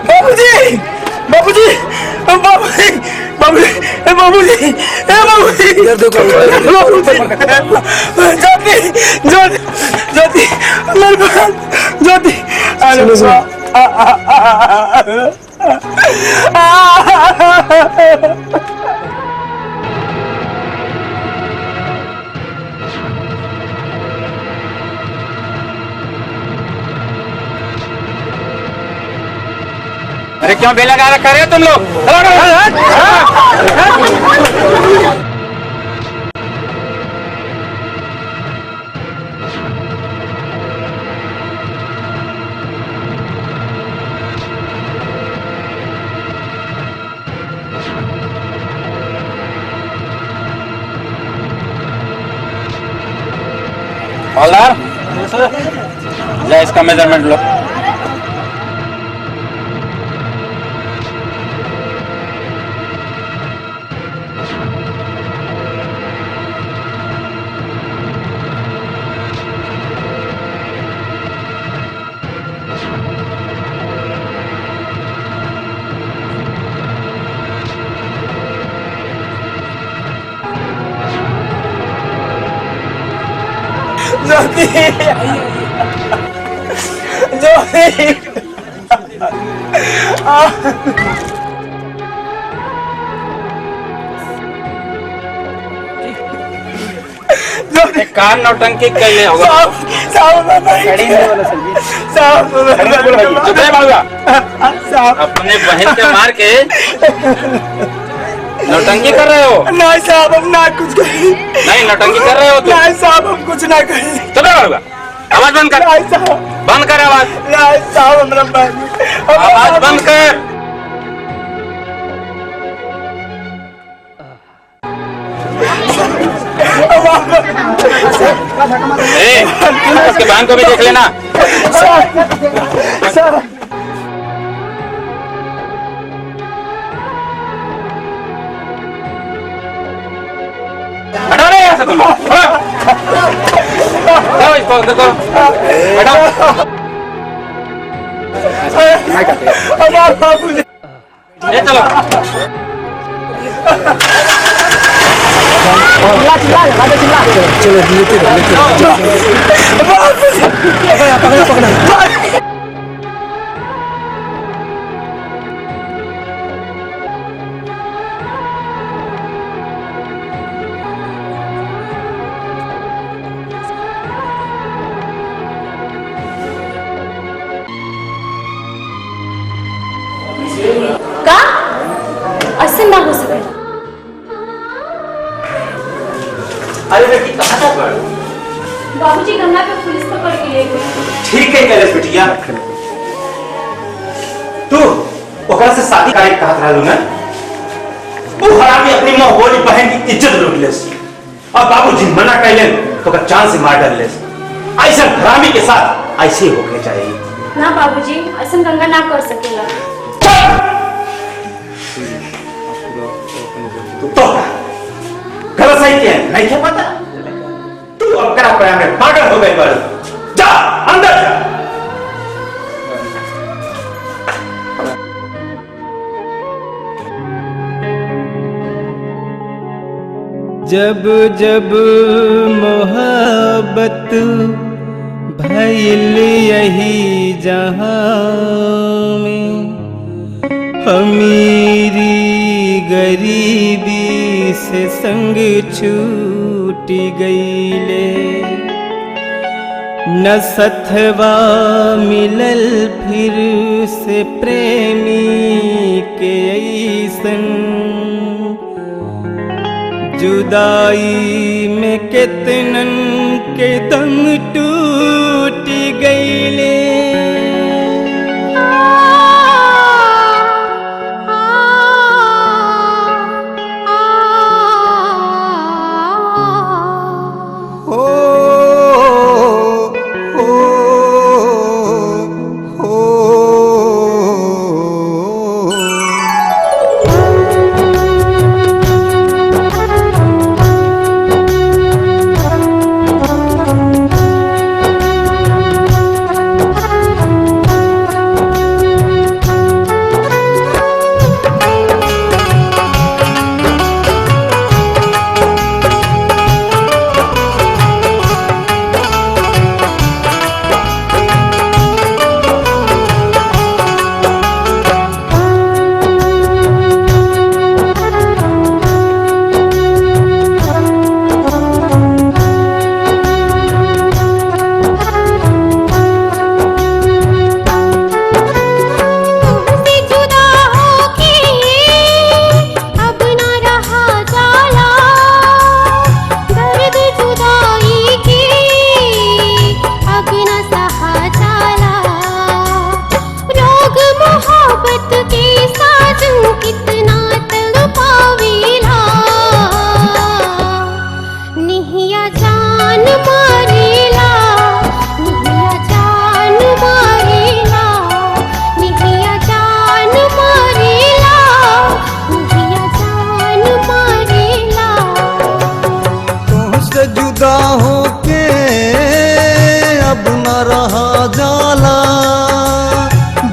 बाबूजी, बाबूजी, बाबूजी, बाबूजी, ए बाबूजी, ए बाबूजी, इधर देखो, इधर देखो। बाबूजी, ज्योति, ज्योति, ज्योति, मेरे बाल, ज्योति, अरे सुनो, सुनो। बा-, आ, आ, आ, आ, आ। अरे क्यों बेला गा रखा रे तुम लोग? चलो, चलो। हवलदार, ले इसका मेजरमेंट लो। ज्योति! ज्योति! ए, का नौटंकी कैले होगा? साहब, साहब, हमरा नहीं कड़ी नहीं वाला सर जी। साहब, हमरा नहीं चुप रहे बाबूआ। साहब। अपने बहन के मार के नौटंकी कर रहे हो? नहीं साहब, हम ना कुछ कही। नहीं, नौटंकी कर रहे हो तुम? नहीं साहब, हम कुछ ना कही। चुप रहे बाबूआ। आवाज बंद कर। नहीं साहब। बंद कर आवाज। नहीं साहब, हमरा नहीं। आवाज बंद कर। ए, उसके बहन को भी देख लेना। हटा रे यहाँ से तुम। हटा। जाओ इसको अंदर करो। हटाओ। हमारा बाबू ले चलो। चिल्ला, चिल्ला, चिल्ला, चिल्ला। चलो, लेते रहो, लेते रहो। पकड़ो, पकड़ो। का? ऐसे ना हो सके। अरे बेटी, कहाँ जात बाड़ू? बाबूजी, गंगा के पुलिस पकड़ के ले गई। ठीक है कैलस बिटिया, तू ओकरा से शादी करे के कहत रहलू ना, वो हरामी अपनी मुंह बोली बहन की इज्जत लूट लेस। अब बाबूजी मना कैलेन तो ओकर जान से मार डाल लेस। ऐसा हरामी के साथ ऐसे ही होके चाहिए। ना बाबूजी, ऐसा गंगा ना कर सकेला। चुप! तोहरा गलत सही के नइखे पता। तू अब करा पड़ा में पागल हो गई बाड़ू। जा, अंदर जा। जब जब मोहब्बत भइल यही जहाँ में, अमीरी गरीबी से संग छूट गईले। न सथवा मिलल फिर से प्रेमी के अइसन। जुदाई में केतनन के दम टूट गईले। तोहसे जुदा होके अब न रहा जाला,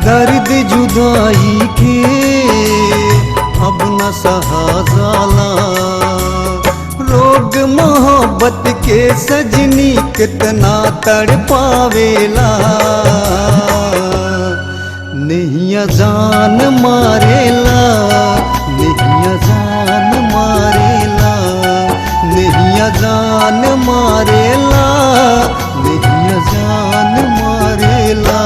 दर्द जुदाई के अब न सहा जाला। रोग मोहब्बत के सजनी कितना तड़पावेला। नेहिया जान मारेला, नेहिया जान मारेला, नेहिया जान मारेला, नेहिया जान मारेला।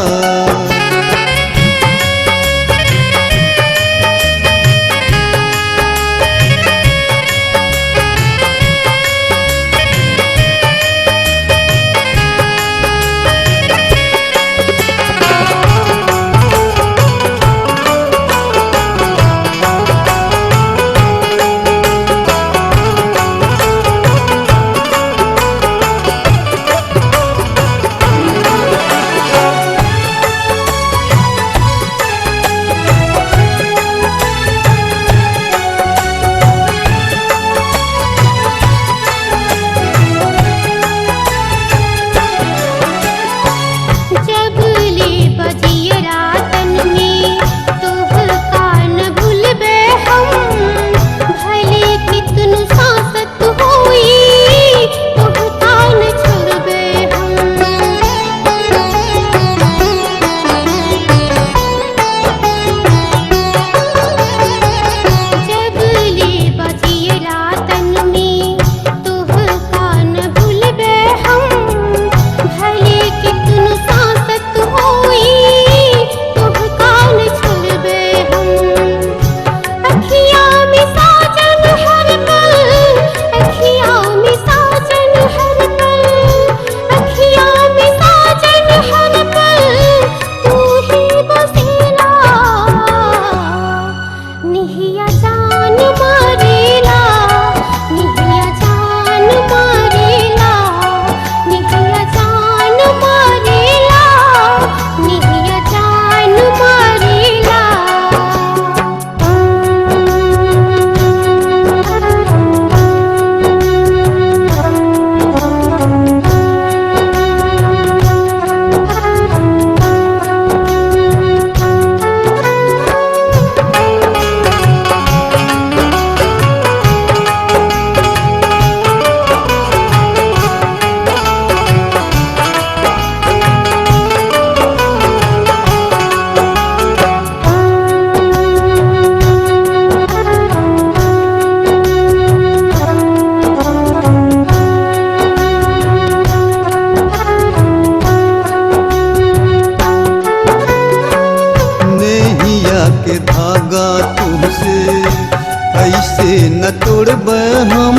से न तोड़ब हम,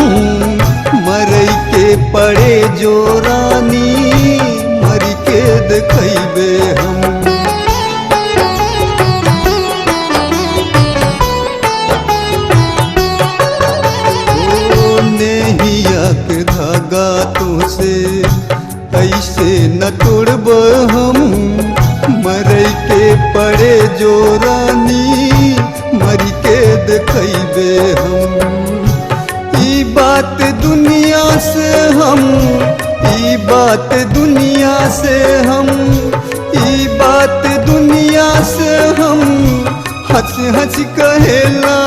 मरई के पड़े जो रानी, मरि के देखइबे हम। ओ नेहिया के धागा तोहसे ऐसे न तोड़ब हम, मरई के पड़े जो रानी, मरि के देखइबे हम। ई बात दुनिया से हम, ई बात दुनिया से हम, ई बात दुनिया से हम हँस हँस कहेला।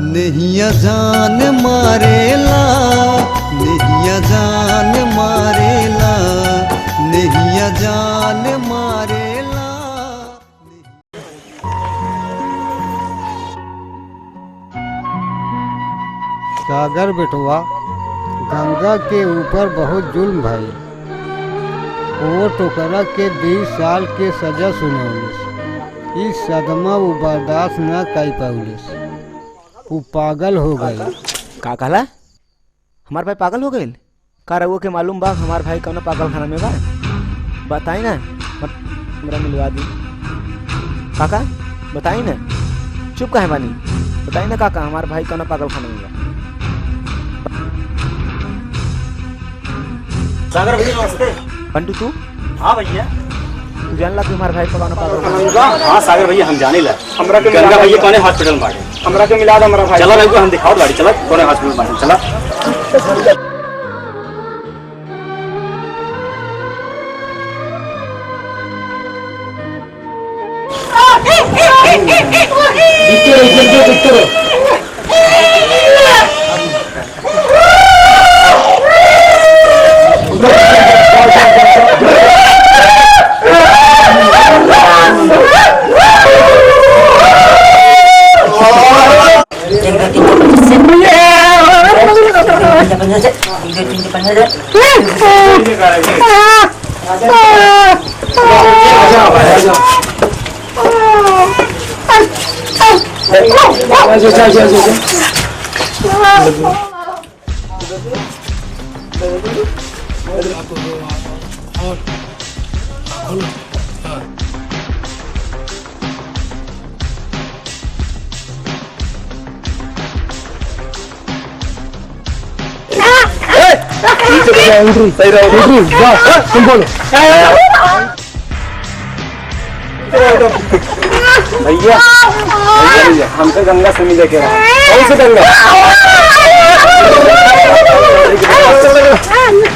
नेहिया जान मारेला, नेहिया जान मारेला, नेहिया जान मारेला। सागर बेटवा, गंगा के ऊपर बहुत जुल्म भइल। कोर्ट ओकरा के बीस साल के सजा सुनौलिस। ई सदमा उ बर्दाश्त ना कइ पौलिस। उ पागल हो गइल। का कहला? हमार भाई पागल हो गइल? का रउआ के मालूम बा हमार भाई कौना पागल खाना में बा? बताई ना, हम-, हमरा मिलवा दी। काका, बताई ना, चुप काहे बानी? बताई ना काका, हमार भाई कौना पागल खाना में बा? सागर भैया, नमस्ते। पंटू, तू? हाँ भैया। तू जानला कि हमार भाई कौना पागल खाना में बा? हाँ सागर भैया, हम जानीला। हमरा के गंगा मिला भैया दे। कौने हॉस्पिटल में बाटे? हमरा के मिला दे, हमरा भाई। चला रघु, हम दिखाओ गाड़ी, चला, कौने हॉस्पिटल में बाटे, चला। एक, दो, तीन, चार, पाँच, छः। एक, दो, तीन, चार, पाँच, छः। एक, दो, तीन, चार, पाँच, छः। ए, ठीक है भैया, एंट्री। सही रहो। एंट्री, जा, तुम बोलो। भैया, भैया, हमका गंगा से मिले के रहा। कौन से गंगा?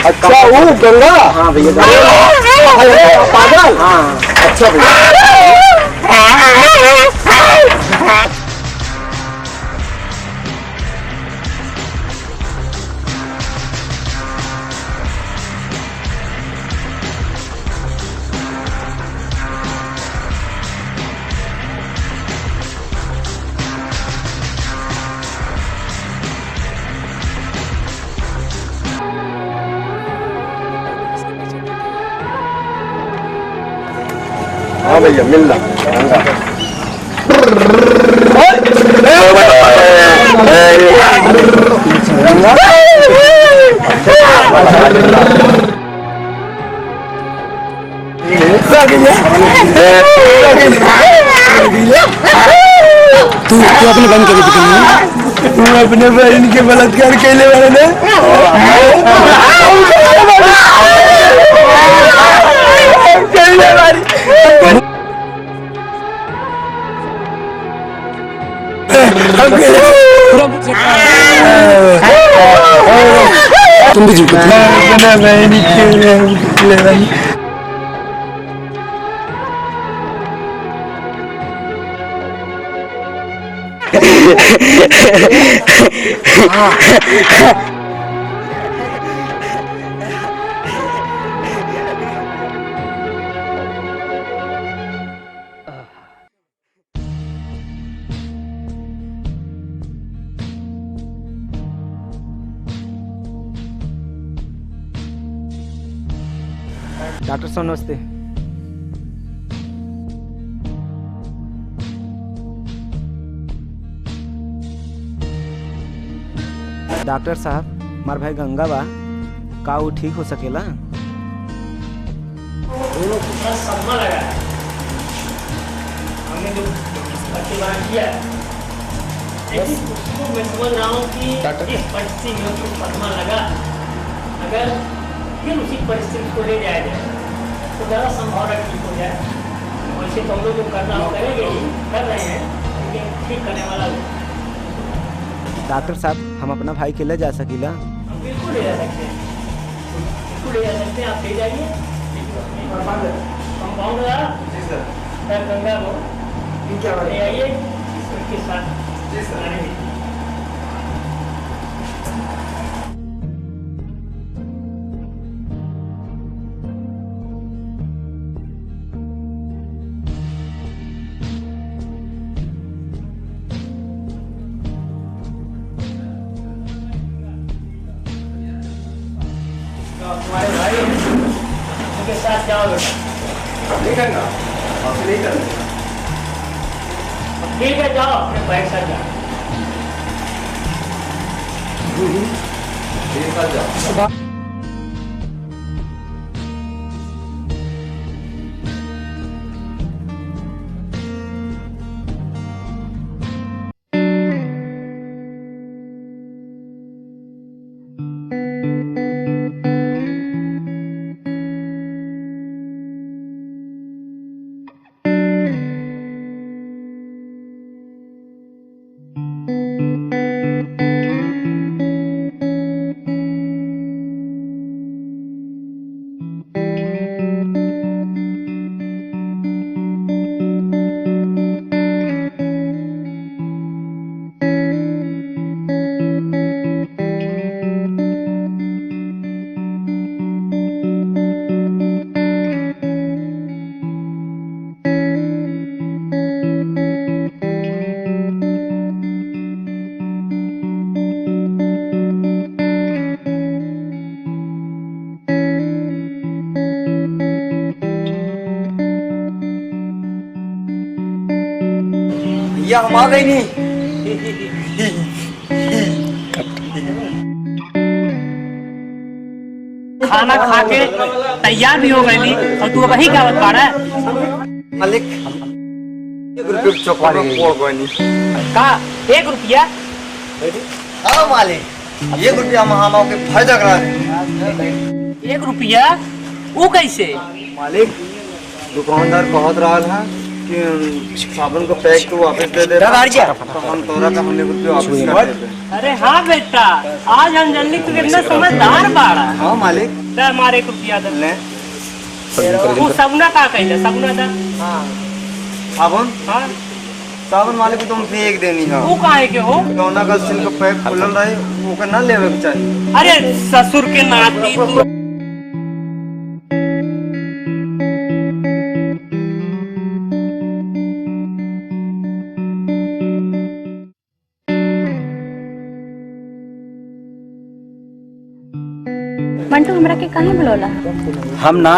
अच्छा, वो गंगा? हाँ भैया, गंगा। अरे, पागल? हाँ, अच्छा भैया। हाँ भैया, मिल रहा। तू, तू अपने बहन के बेटी के लिए। तू अपने बहन के बलात्कार कैले वाला ना? कैले वाली। तुम भी झूठो थे। डॉक्टर साहब, नमस्ते। डॉक्टर साहब, हमार भाई गंगा बा, का ऊ ठीक हो सकेला? दोनों को थोड़ा सदमा लगा है। हमने जो प्रतिवाद किया है, लेकिन उसको मैं समझ रहा हूँ कि डॉक्टर जिस परिस्थिति में उसको सदमा लगा, अगर फिर उसी परिस्थिति को ले जाया जाए, तो ज़्यादा संभावना ठीक हो जाए। वैसे तो हम लोग जो करना हो करेंगे ही, कर रहे हैं, लेकिन ठीक करने वाला वो। डॉक्टर साहब, हम अपना भाई के ले जा सकीला? हम बिल्कुल ले जा सकते हैं, बिल्कुल ले जा सकते हैं, आप ले जाइए। कंपाउंडर। कंपाउंडर। जी सर। सर, गंगा को ठीक है भाई। ले आइए, इसके साथ। जी सर। आने दीजिए। तुम्हारे भाई उनके साथ जाओ बेटा। नहीं करना, आपसे नहीं करना। ठीक है, जाओ अपने भाई के साथ जाओ। ठीक है, जाओ। भैया, हम आ गए नहीं। खाना खा के तैयार भी हो गइली और तू अबहीं गावत बाड़ा? मालिक, एक रुपये की चॉकलेट में पोड़ कोई नहीं। का? एक रुपया? हाँ मालिक, एक रुपया हम, हम आपके फायदा करा देंगे। एक रुपया? वो कैसे? मालिक, दुकानदार कहत रहल है कि साबुन का पैक तू वापस दे दे, तो हम तोरा का हम एक रुपया वापस कर देते। अरे हाँ बेटा, आज हम जनली तू इतना समझदार बाड़ा। हाँ मालिक। दे हमारे एक रुपया दे। ले। वो सगुना का कहले, सगुना दा। हाँ। साबुन? हाँ। साबुन मालिक तो हम फेंक देनी है। वो काहे के हो? जौना का सिल्क पैक खुलल रहे, ओके ना लेवे के चाही। अरे ससुर के नाती तू। मंटू, हमरा के काहे बुलौला? हम ना,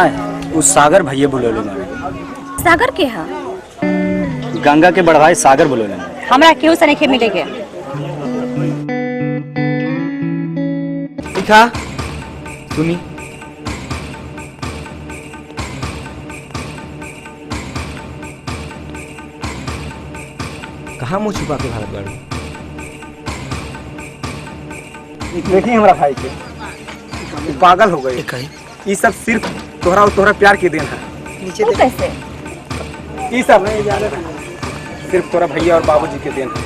उ सागर भैया बुलौले मारे। सागर के हा? गंगा के बड़ भाई सागर बुलौले मारे। हमरा केहू से नइखे मिले के। दिखा, सुनी। कहाँ मुँह छुपा के भागत बाड़ू? देखी हमरा भाई के, ई पागल हो गए। ई सब सिर्फ तोहरा और तोहरा प्यार के देन है। नीचे वो देख। कैसे? ई सब सिर्फ तोहरा भैया और बाबूजी के देन है।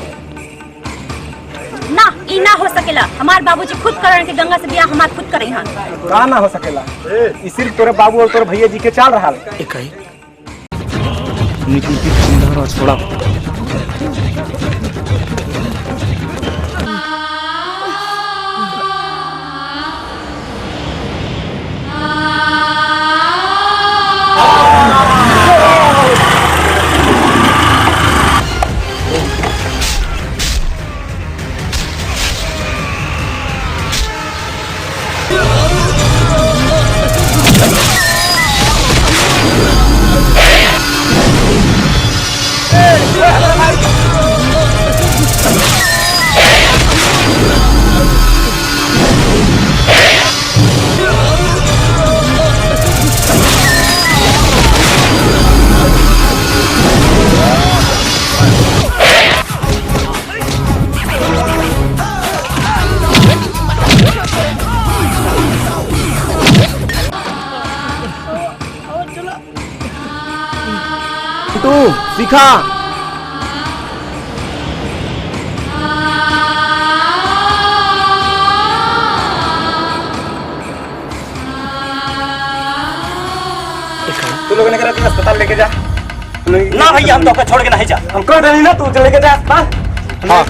ना, ई ना हो सकेला। हमार बाबूजी खुद करण के गंगा से बियाह हमार खुद करे हैं। का ना हो सकेला? ई सिर्फ तोरे बाबू और तोरे भैया जी के चाल रहा। एक ही। निकुल के धंधा छोड़ा। तू, शिखा। तू लोगन एकरा के अस्पताल लेके जा। ना भैया, हम तोहका छोड़ के नहीं जा। हम कह देनी ना, तू लेके जा अस्पताल। हाँ।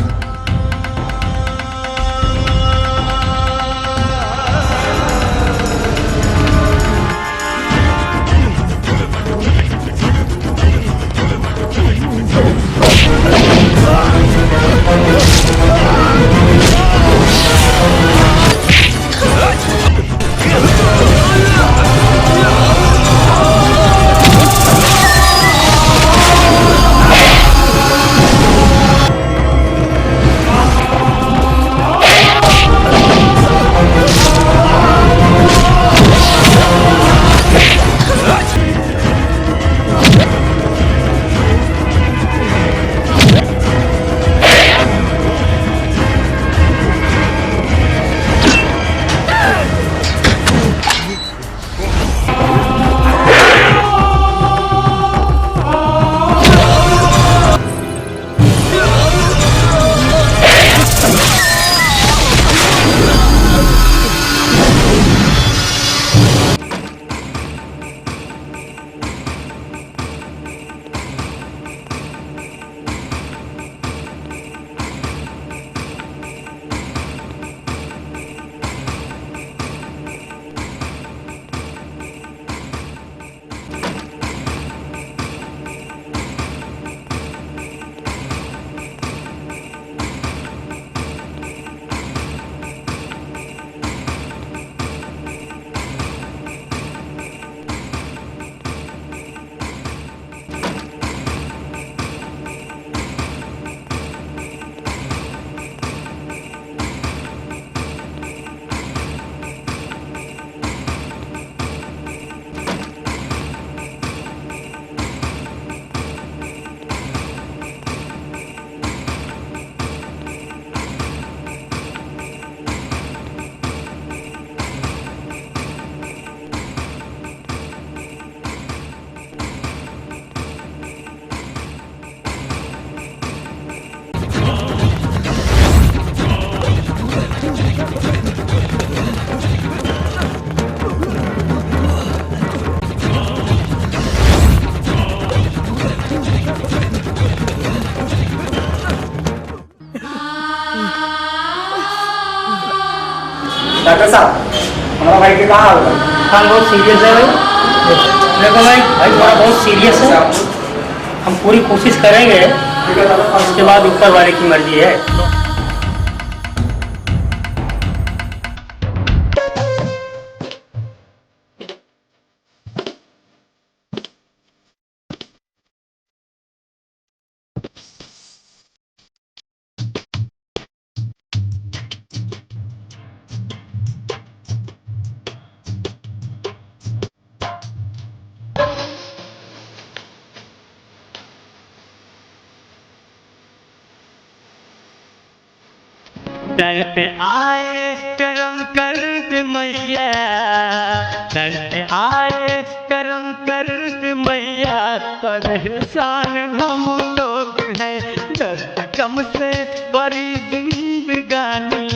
डॉक्टर साहब, हमारा भाई के का हाल बा? हाल बहुत सीरियस है भाई। देखो भाई, भाई थोड़ा बहुत सीरियस है। हम पूरी कोशिश करेंगे, ठीक है, डॉक्टर साहब। उसके बाद ऊपर वाले की मर्जी है। दर पे आए करम कर दे मैया, दर पे आए करम कर दे मैया, परेशान हम लोग हैं, दर्द गम से भरी जिंदगानी,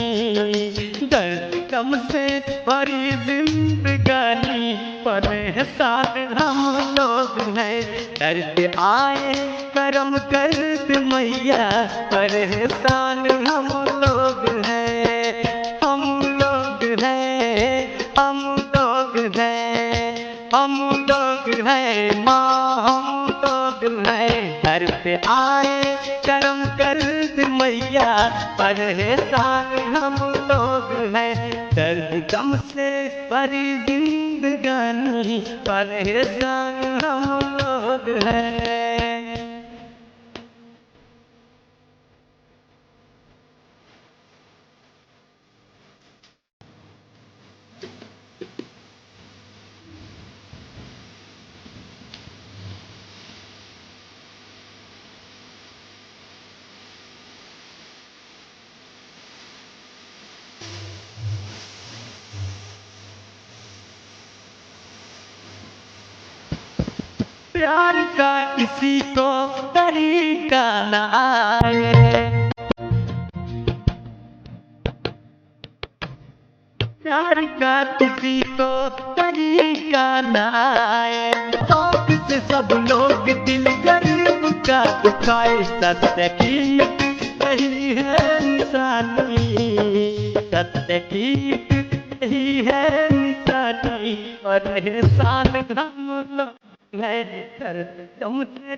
दर्द गम से भरी जिंदगानी, परेशान हम लोग हैं, दर पे आए करम कर दे मैया, परेशान हम लोग हैं, हम लोग हैं, हम लोग हैं, हम लोग हैं, माँ हम लोग हैं। दर पे आए करम कर दे मैया, परेशान हम लोग हैं, दर्द गम से भरी जिंदगानी, परेशान हम लोग हैं। प्यार का किसी को तरीका ना आए। प्यार का किसी को तरीका ना आए। शौक से सब लोग दिल गरीब का दुखाए। सत्य की यही है निशानी, सत्य की यही है निशानी। परेशान हम लोग हैं दर्द तुमसे।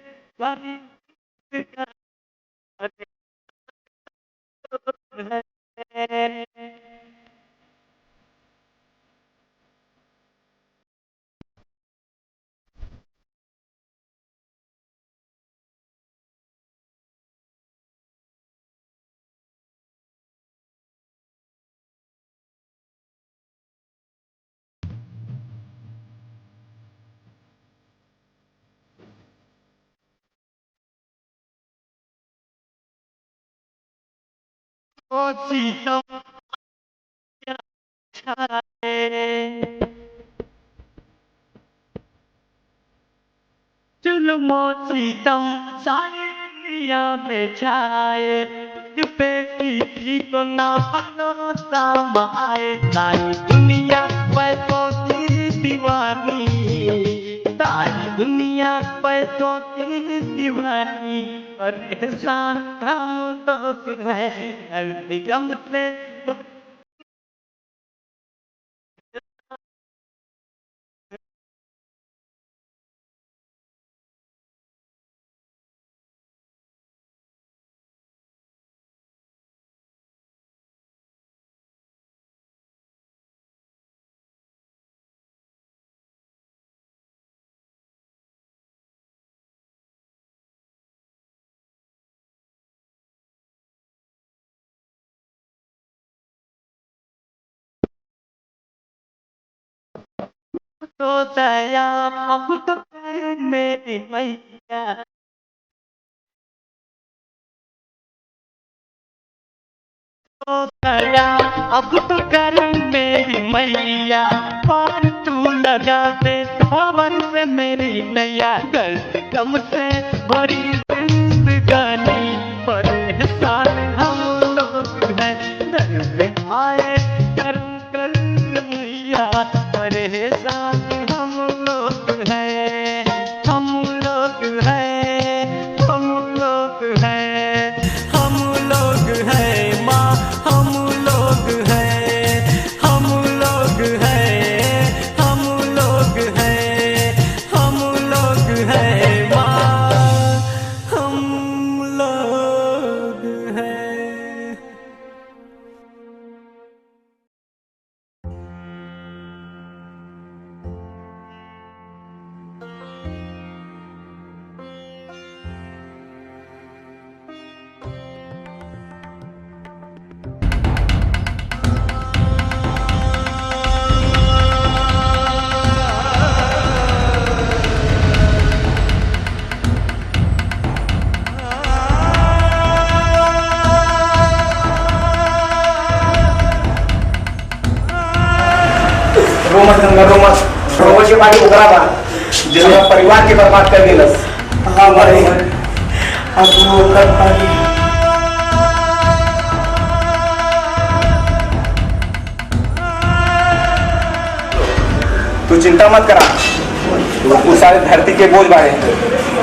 ओ सीतम छाए, जुल्मो सीतम सारी दुनिया में छाए। पे किसी को ना भरोसा माए। सारी दुनिया पैसों की दीवानी, सारी दुनिया पैसों की दीवानी। परेशान हम लोग हैं हर गम से। तो दया अब तो कर मेरी मैया। तो दया अब तो कर मेरी मैया, पार तू लगा दे सावन से मेरी नैया। दर्द गम से भरी जिंदगानी, परेशान हम लोग हैं, दर्द आए करम कर मैया। परेशान हम लोग हैं, हम लोग हैं, हम लोग हैं, हम लोग हैं माँ, हम लोग हैं, हम लोग हैं, हम लोग हैं, हम लोग हैं माँ, हम लोग हैं। रो मत गंगा, रो मत। रोवे के बाद ओकरा बा, जे हमरा परिवार के बर्बाद कर देलस। हाँ भाई, अब वो कर पाई। तू चिंता मत करा, तू सारे धरती के बोझ बाड़े,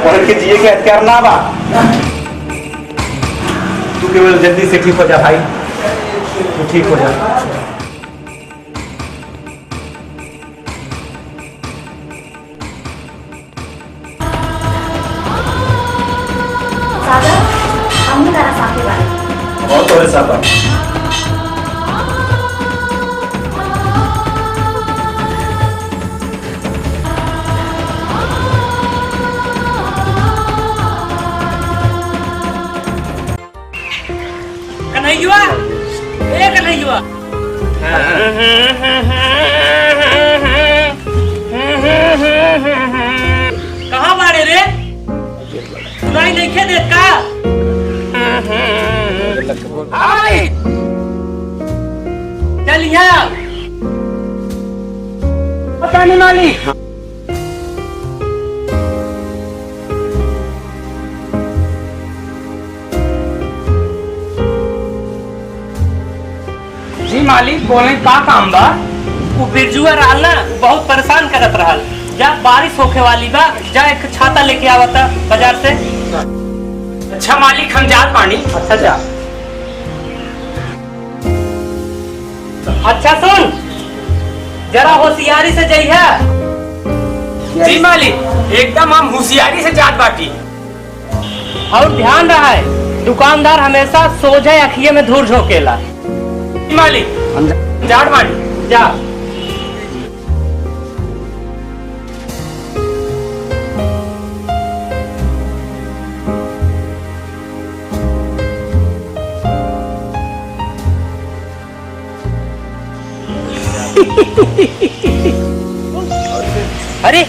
उनके जिए के अधिकार ना बा। तू केवल जल्दी से ठीक हो जा भाई, तू ठीक हो जा। सागर, हमहू तारा साथे बानी। और तोरे साथ बा। कन्हैया, ए कन्हैया। कहाँ बाड़े रे? सुनाई नइखे देत का? आई। चल यहाँ। पता नहीं मालिक। मालिक, बोले, का काम बा? उ बिरजुआ रहल ना, उ बहुत परेशान करत रहल। जा, बारिश होखे वाली बा, जा एक छाता लेके आवता बाजार से। अच्छा मालिक, हम जात बानी। अच्छा, जा। अच्छा सुन, जरा होशियारी से जइहा। जी मालिक, एकदम हम होशियारी से जात बाटी। और ध्यान रहे, दुकानदार हमेशा सोझे अखिए में धूर झोंकेला। जी मालिक, हम जा-, जात बानी। जा। अरे,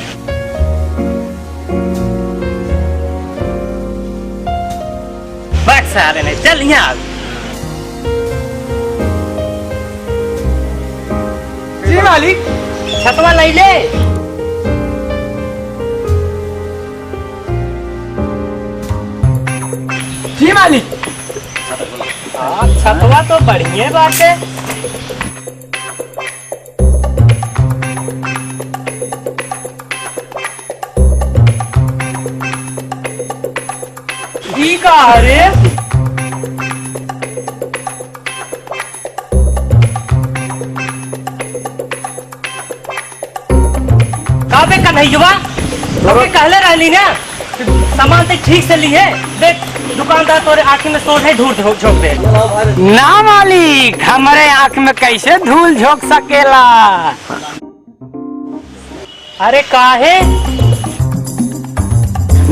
बक सारे ने, चल यहाँ आ। जी मालिक। छतवा लई ले। जी मालिक। हाँ, छतवा तो बढ़िया बाटे। ई का रे? का बे कन्हैया, तोके कहले रहली ना, सामान ते ठीक से लिहे। देख, दुकानदार तोरे आँखी में सोझे धूल झो-, झोंक दे। ना मालिक, हमरे आँख में कैसे धूल झोंक सकेला? अरे काहे?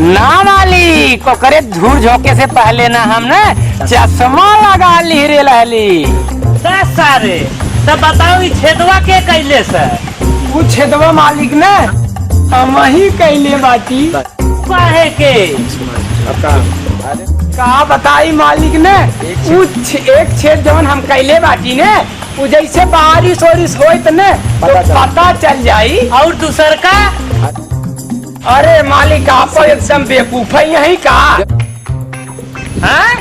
ना मालिक, ओकरे धूर झोंके से पहले ना हम ना चश्मा लगा ली रे लहली। दस सारे, तब बताओ ई छेदवा के कैले से? उ छेदवा मालिक ने हम ही कैले बाटी। काहे के? का बताई मालिक ने, उ छ-, एक छेद जवन हम कैले बाटी ने, उ जैसे बारिश ओरिश होइत ने, तो पता चल। पता चल जाई। और दूसर का? अरे मालिक, आप एकदम बेवकूफ है यहीं का? हाँ?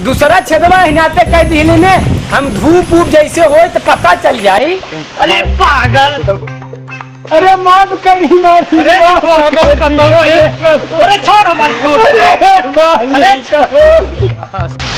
दूसरा छेदवा हिनाते कह दिले ने, हम धूप ऊप जैसे होए तो पता चल जाई। अरे पागल। अरे माफ करी मालिक, अरे माफ करी। अरे छोड़ हमारे, छोड़। अरे मालिक। अरे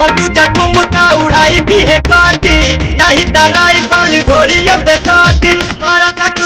जब मुक्का उड़ाई भी है काटी, नहीं त राइफल घोड़ी अब काटी। मारा तक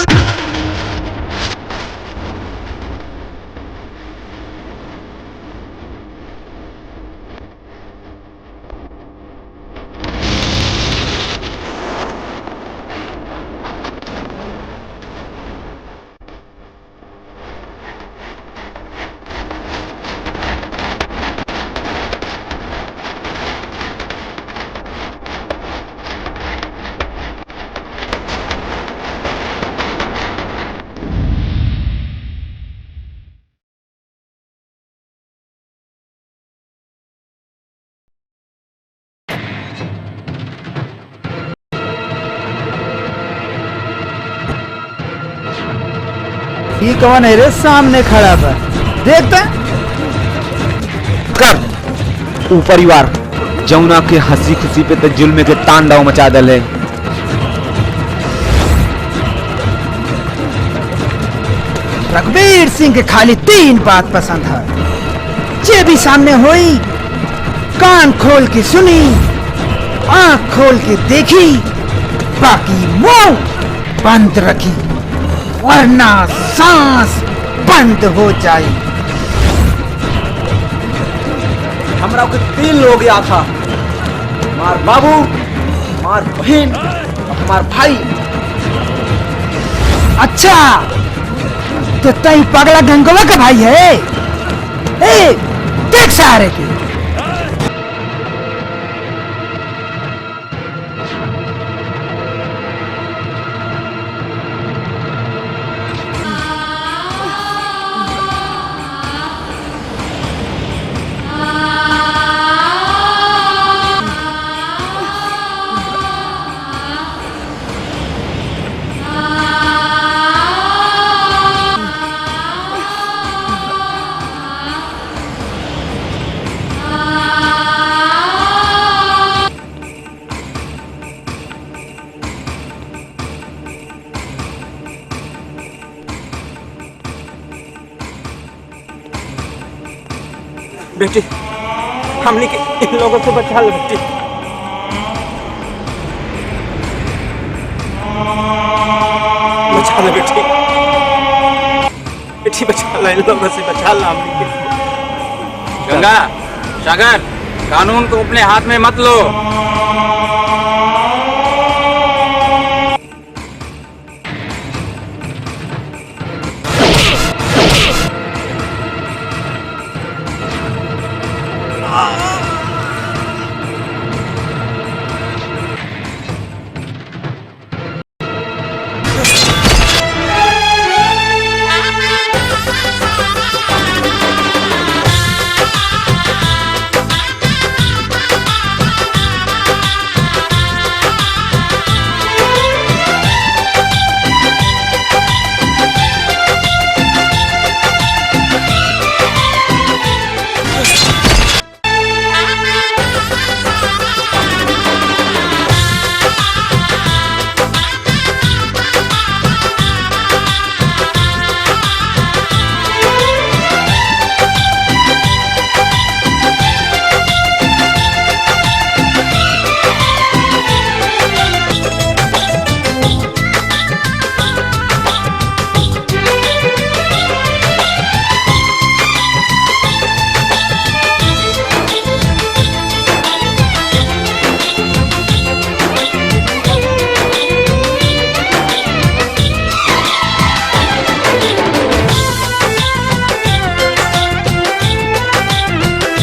ई कौन है रे, सामने खड़ा बा? देखता। कर, ऊ परिवार, जौना के हँसी खुशी पे त जुल्म के तांडव मचा देले। रघुवीर सिंह के खाली तीन बात पसंद है, जे भी सामने होई, कान खोल के सुनी, आँख खोल के देखी, बाकी मुंह बंद रखी, वरना सांस बंद हो जाई। हमरा के तीन लोग याद था, हमार बाबू, हमार बहिन, हमार भाई। अच्छा, तो तई पगला गंगवा का भाई है? ए, देख सारे के। बेटी, हमनी के इन लोगों से बचा ले बेटी, बचा ले बेटी, बेटी बचा ले, इन लोगों से बचा ले हमनी के। गंगा, सागर, कानून को अपने हाथ में मत लो।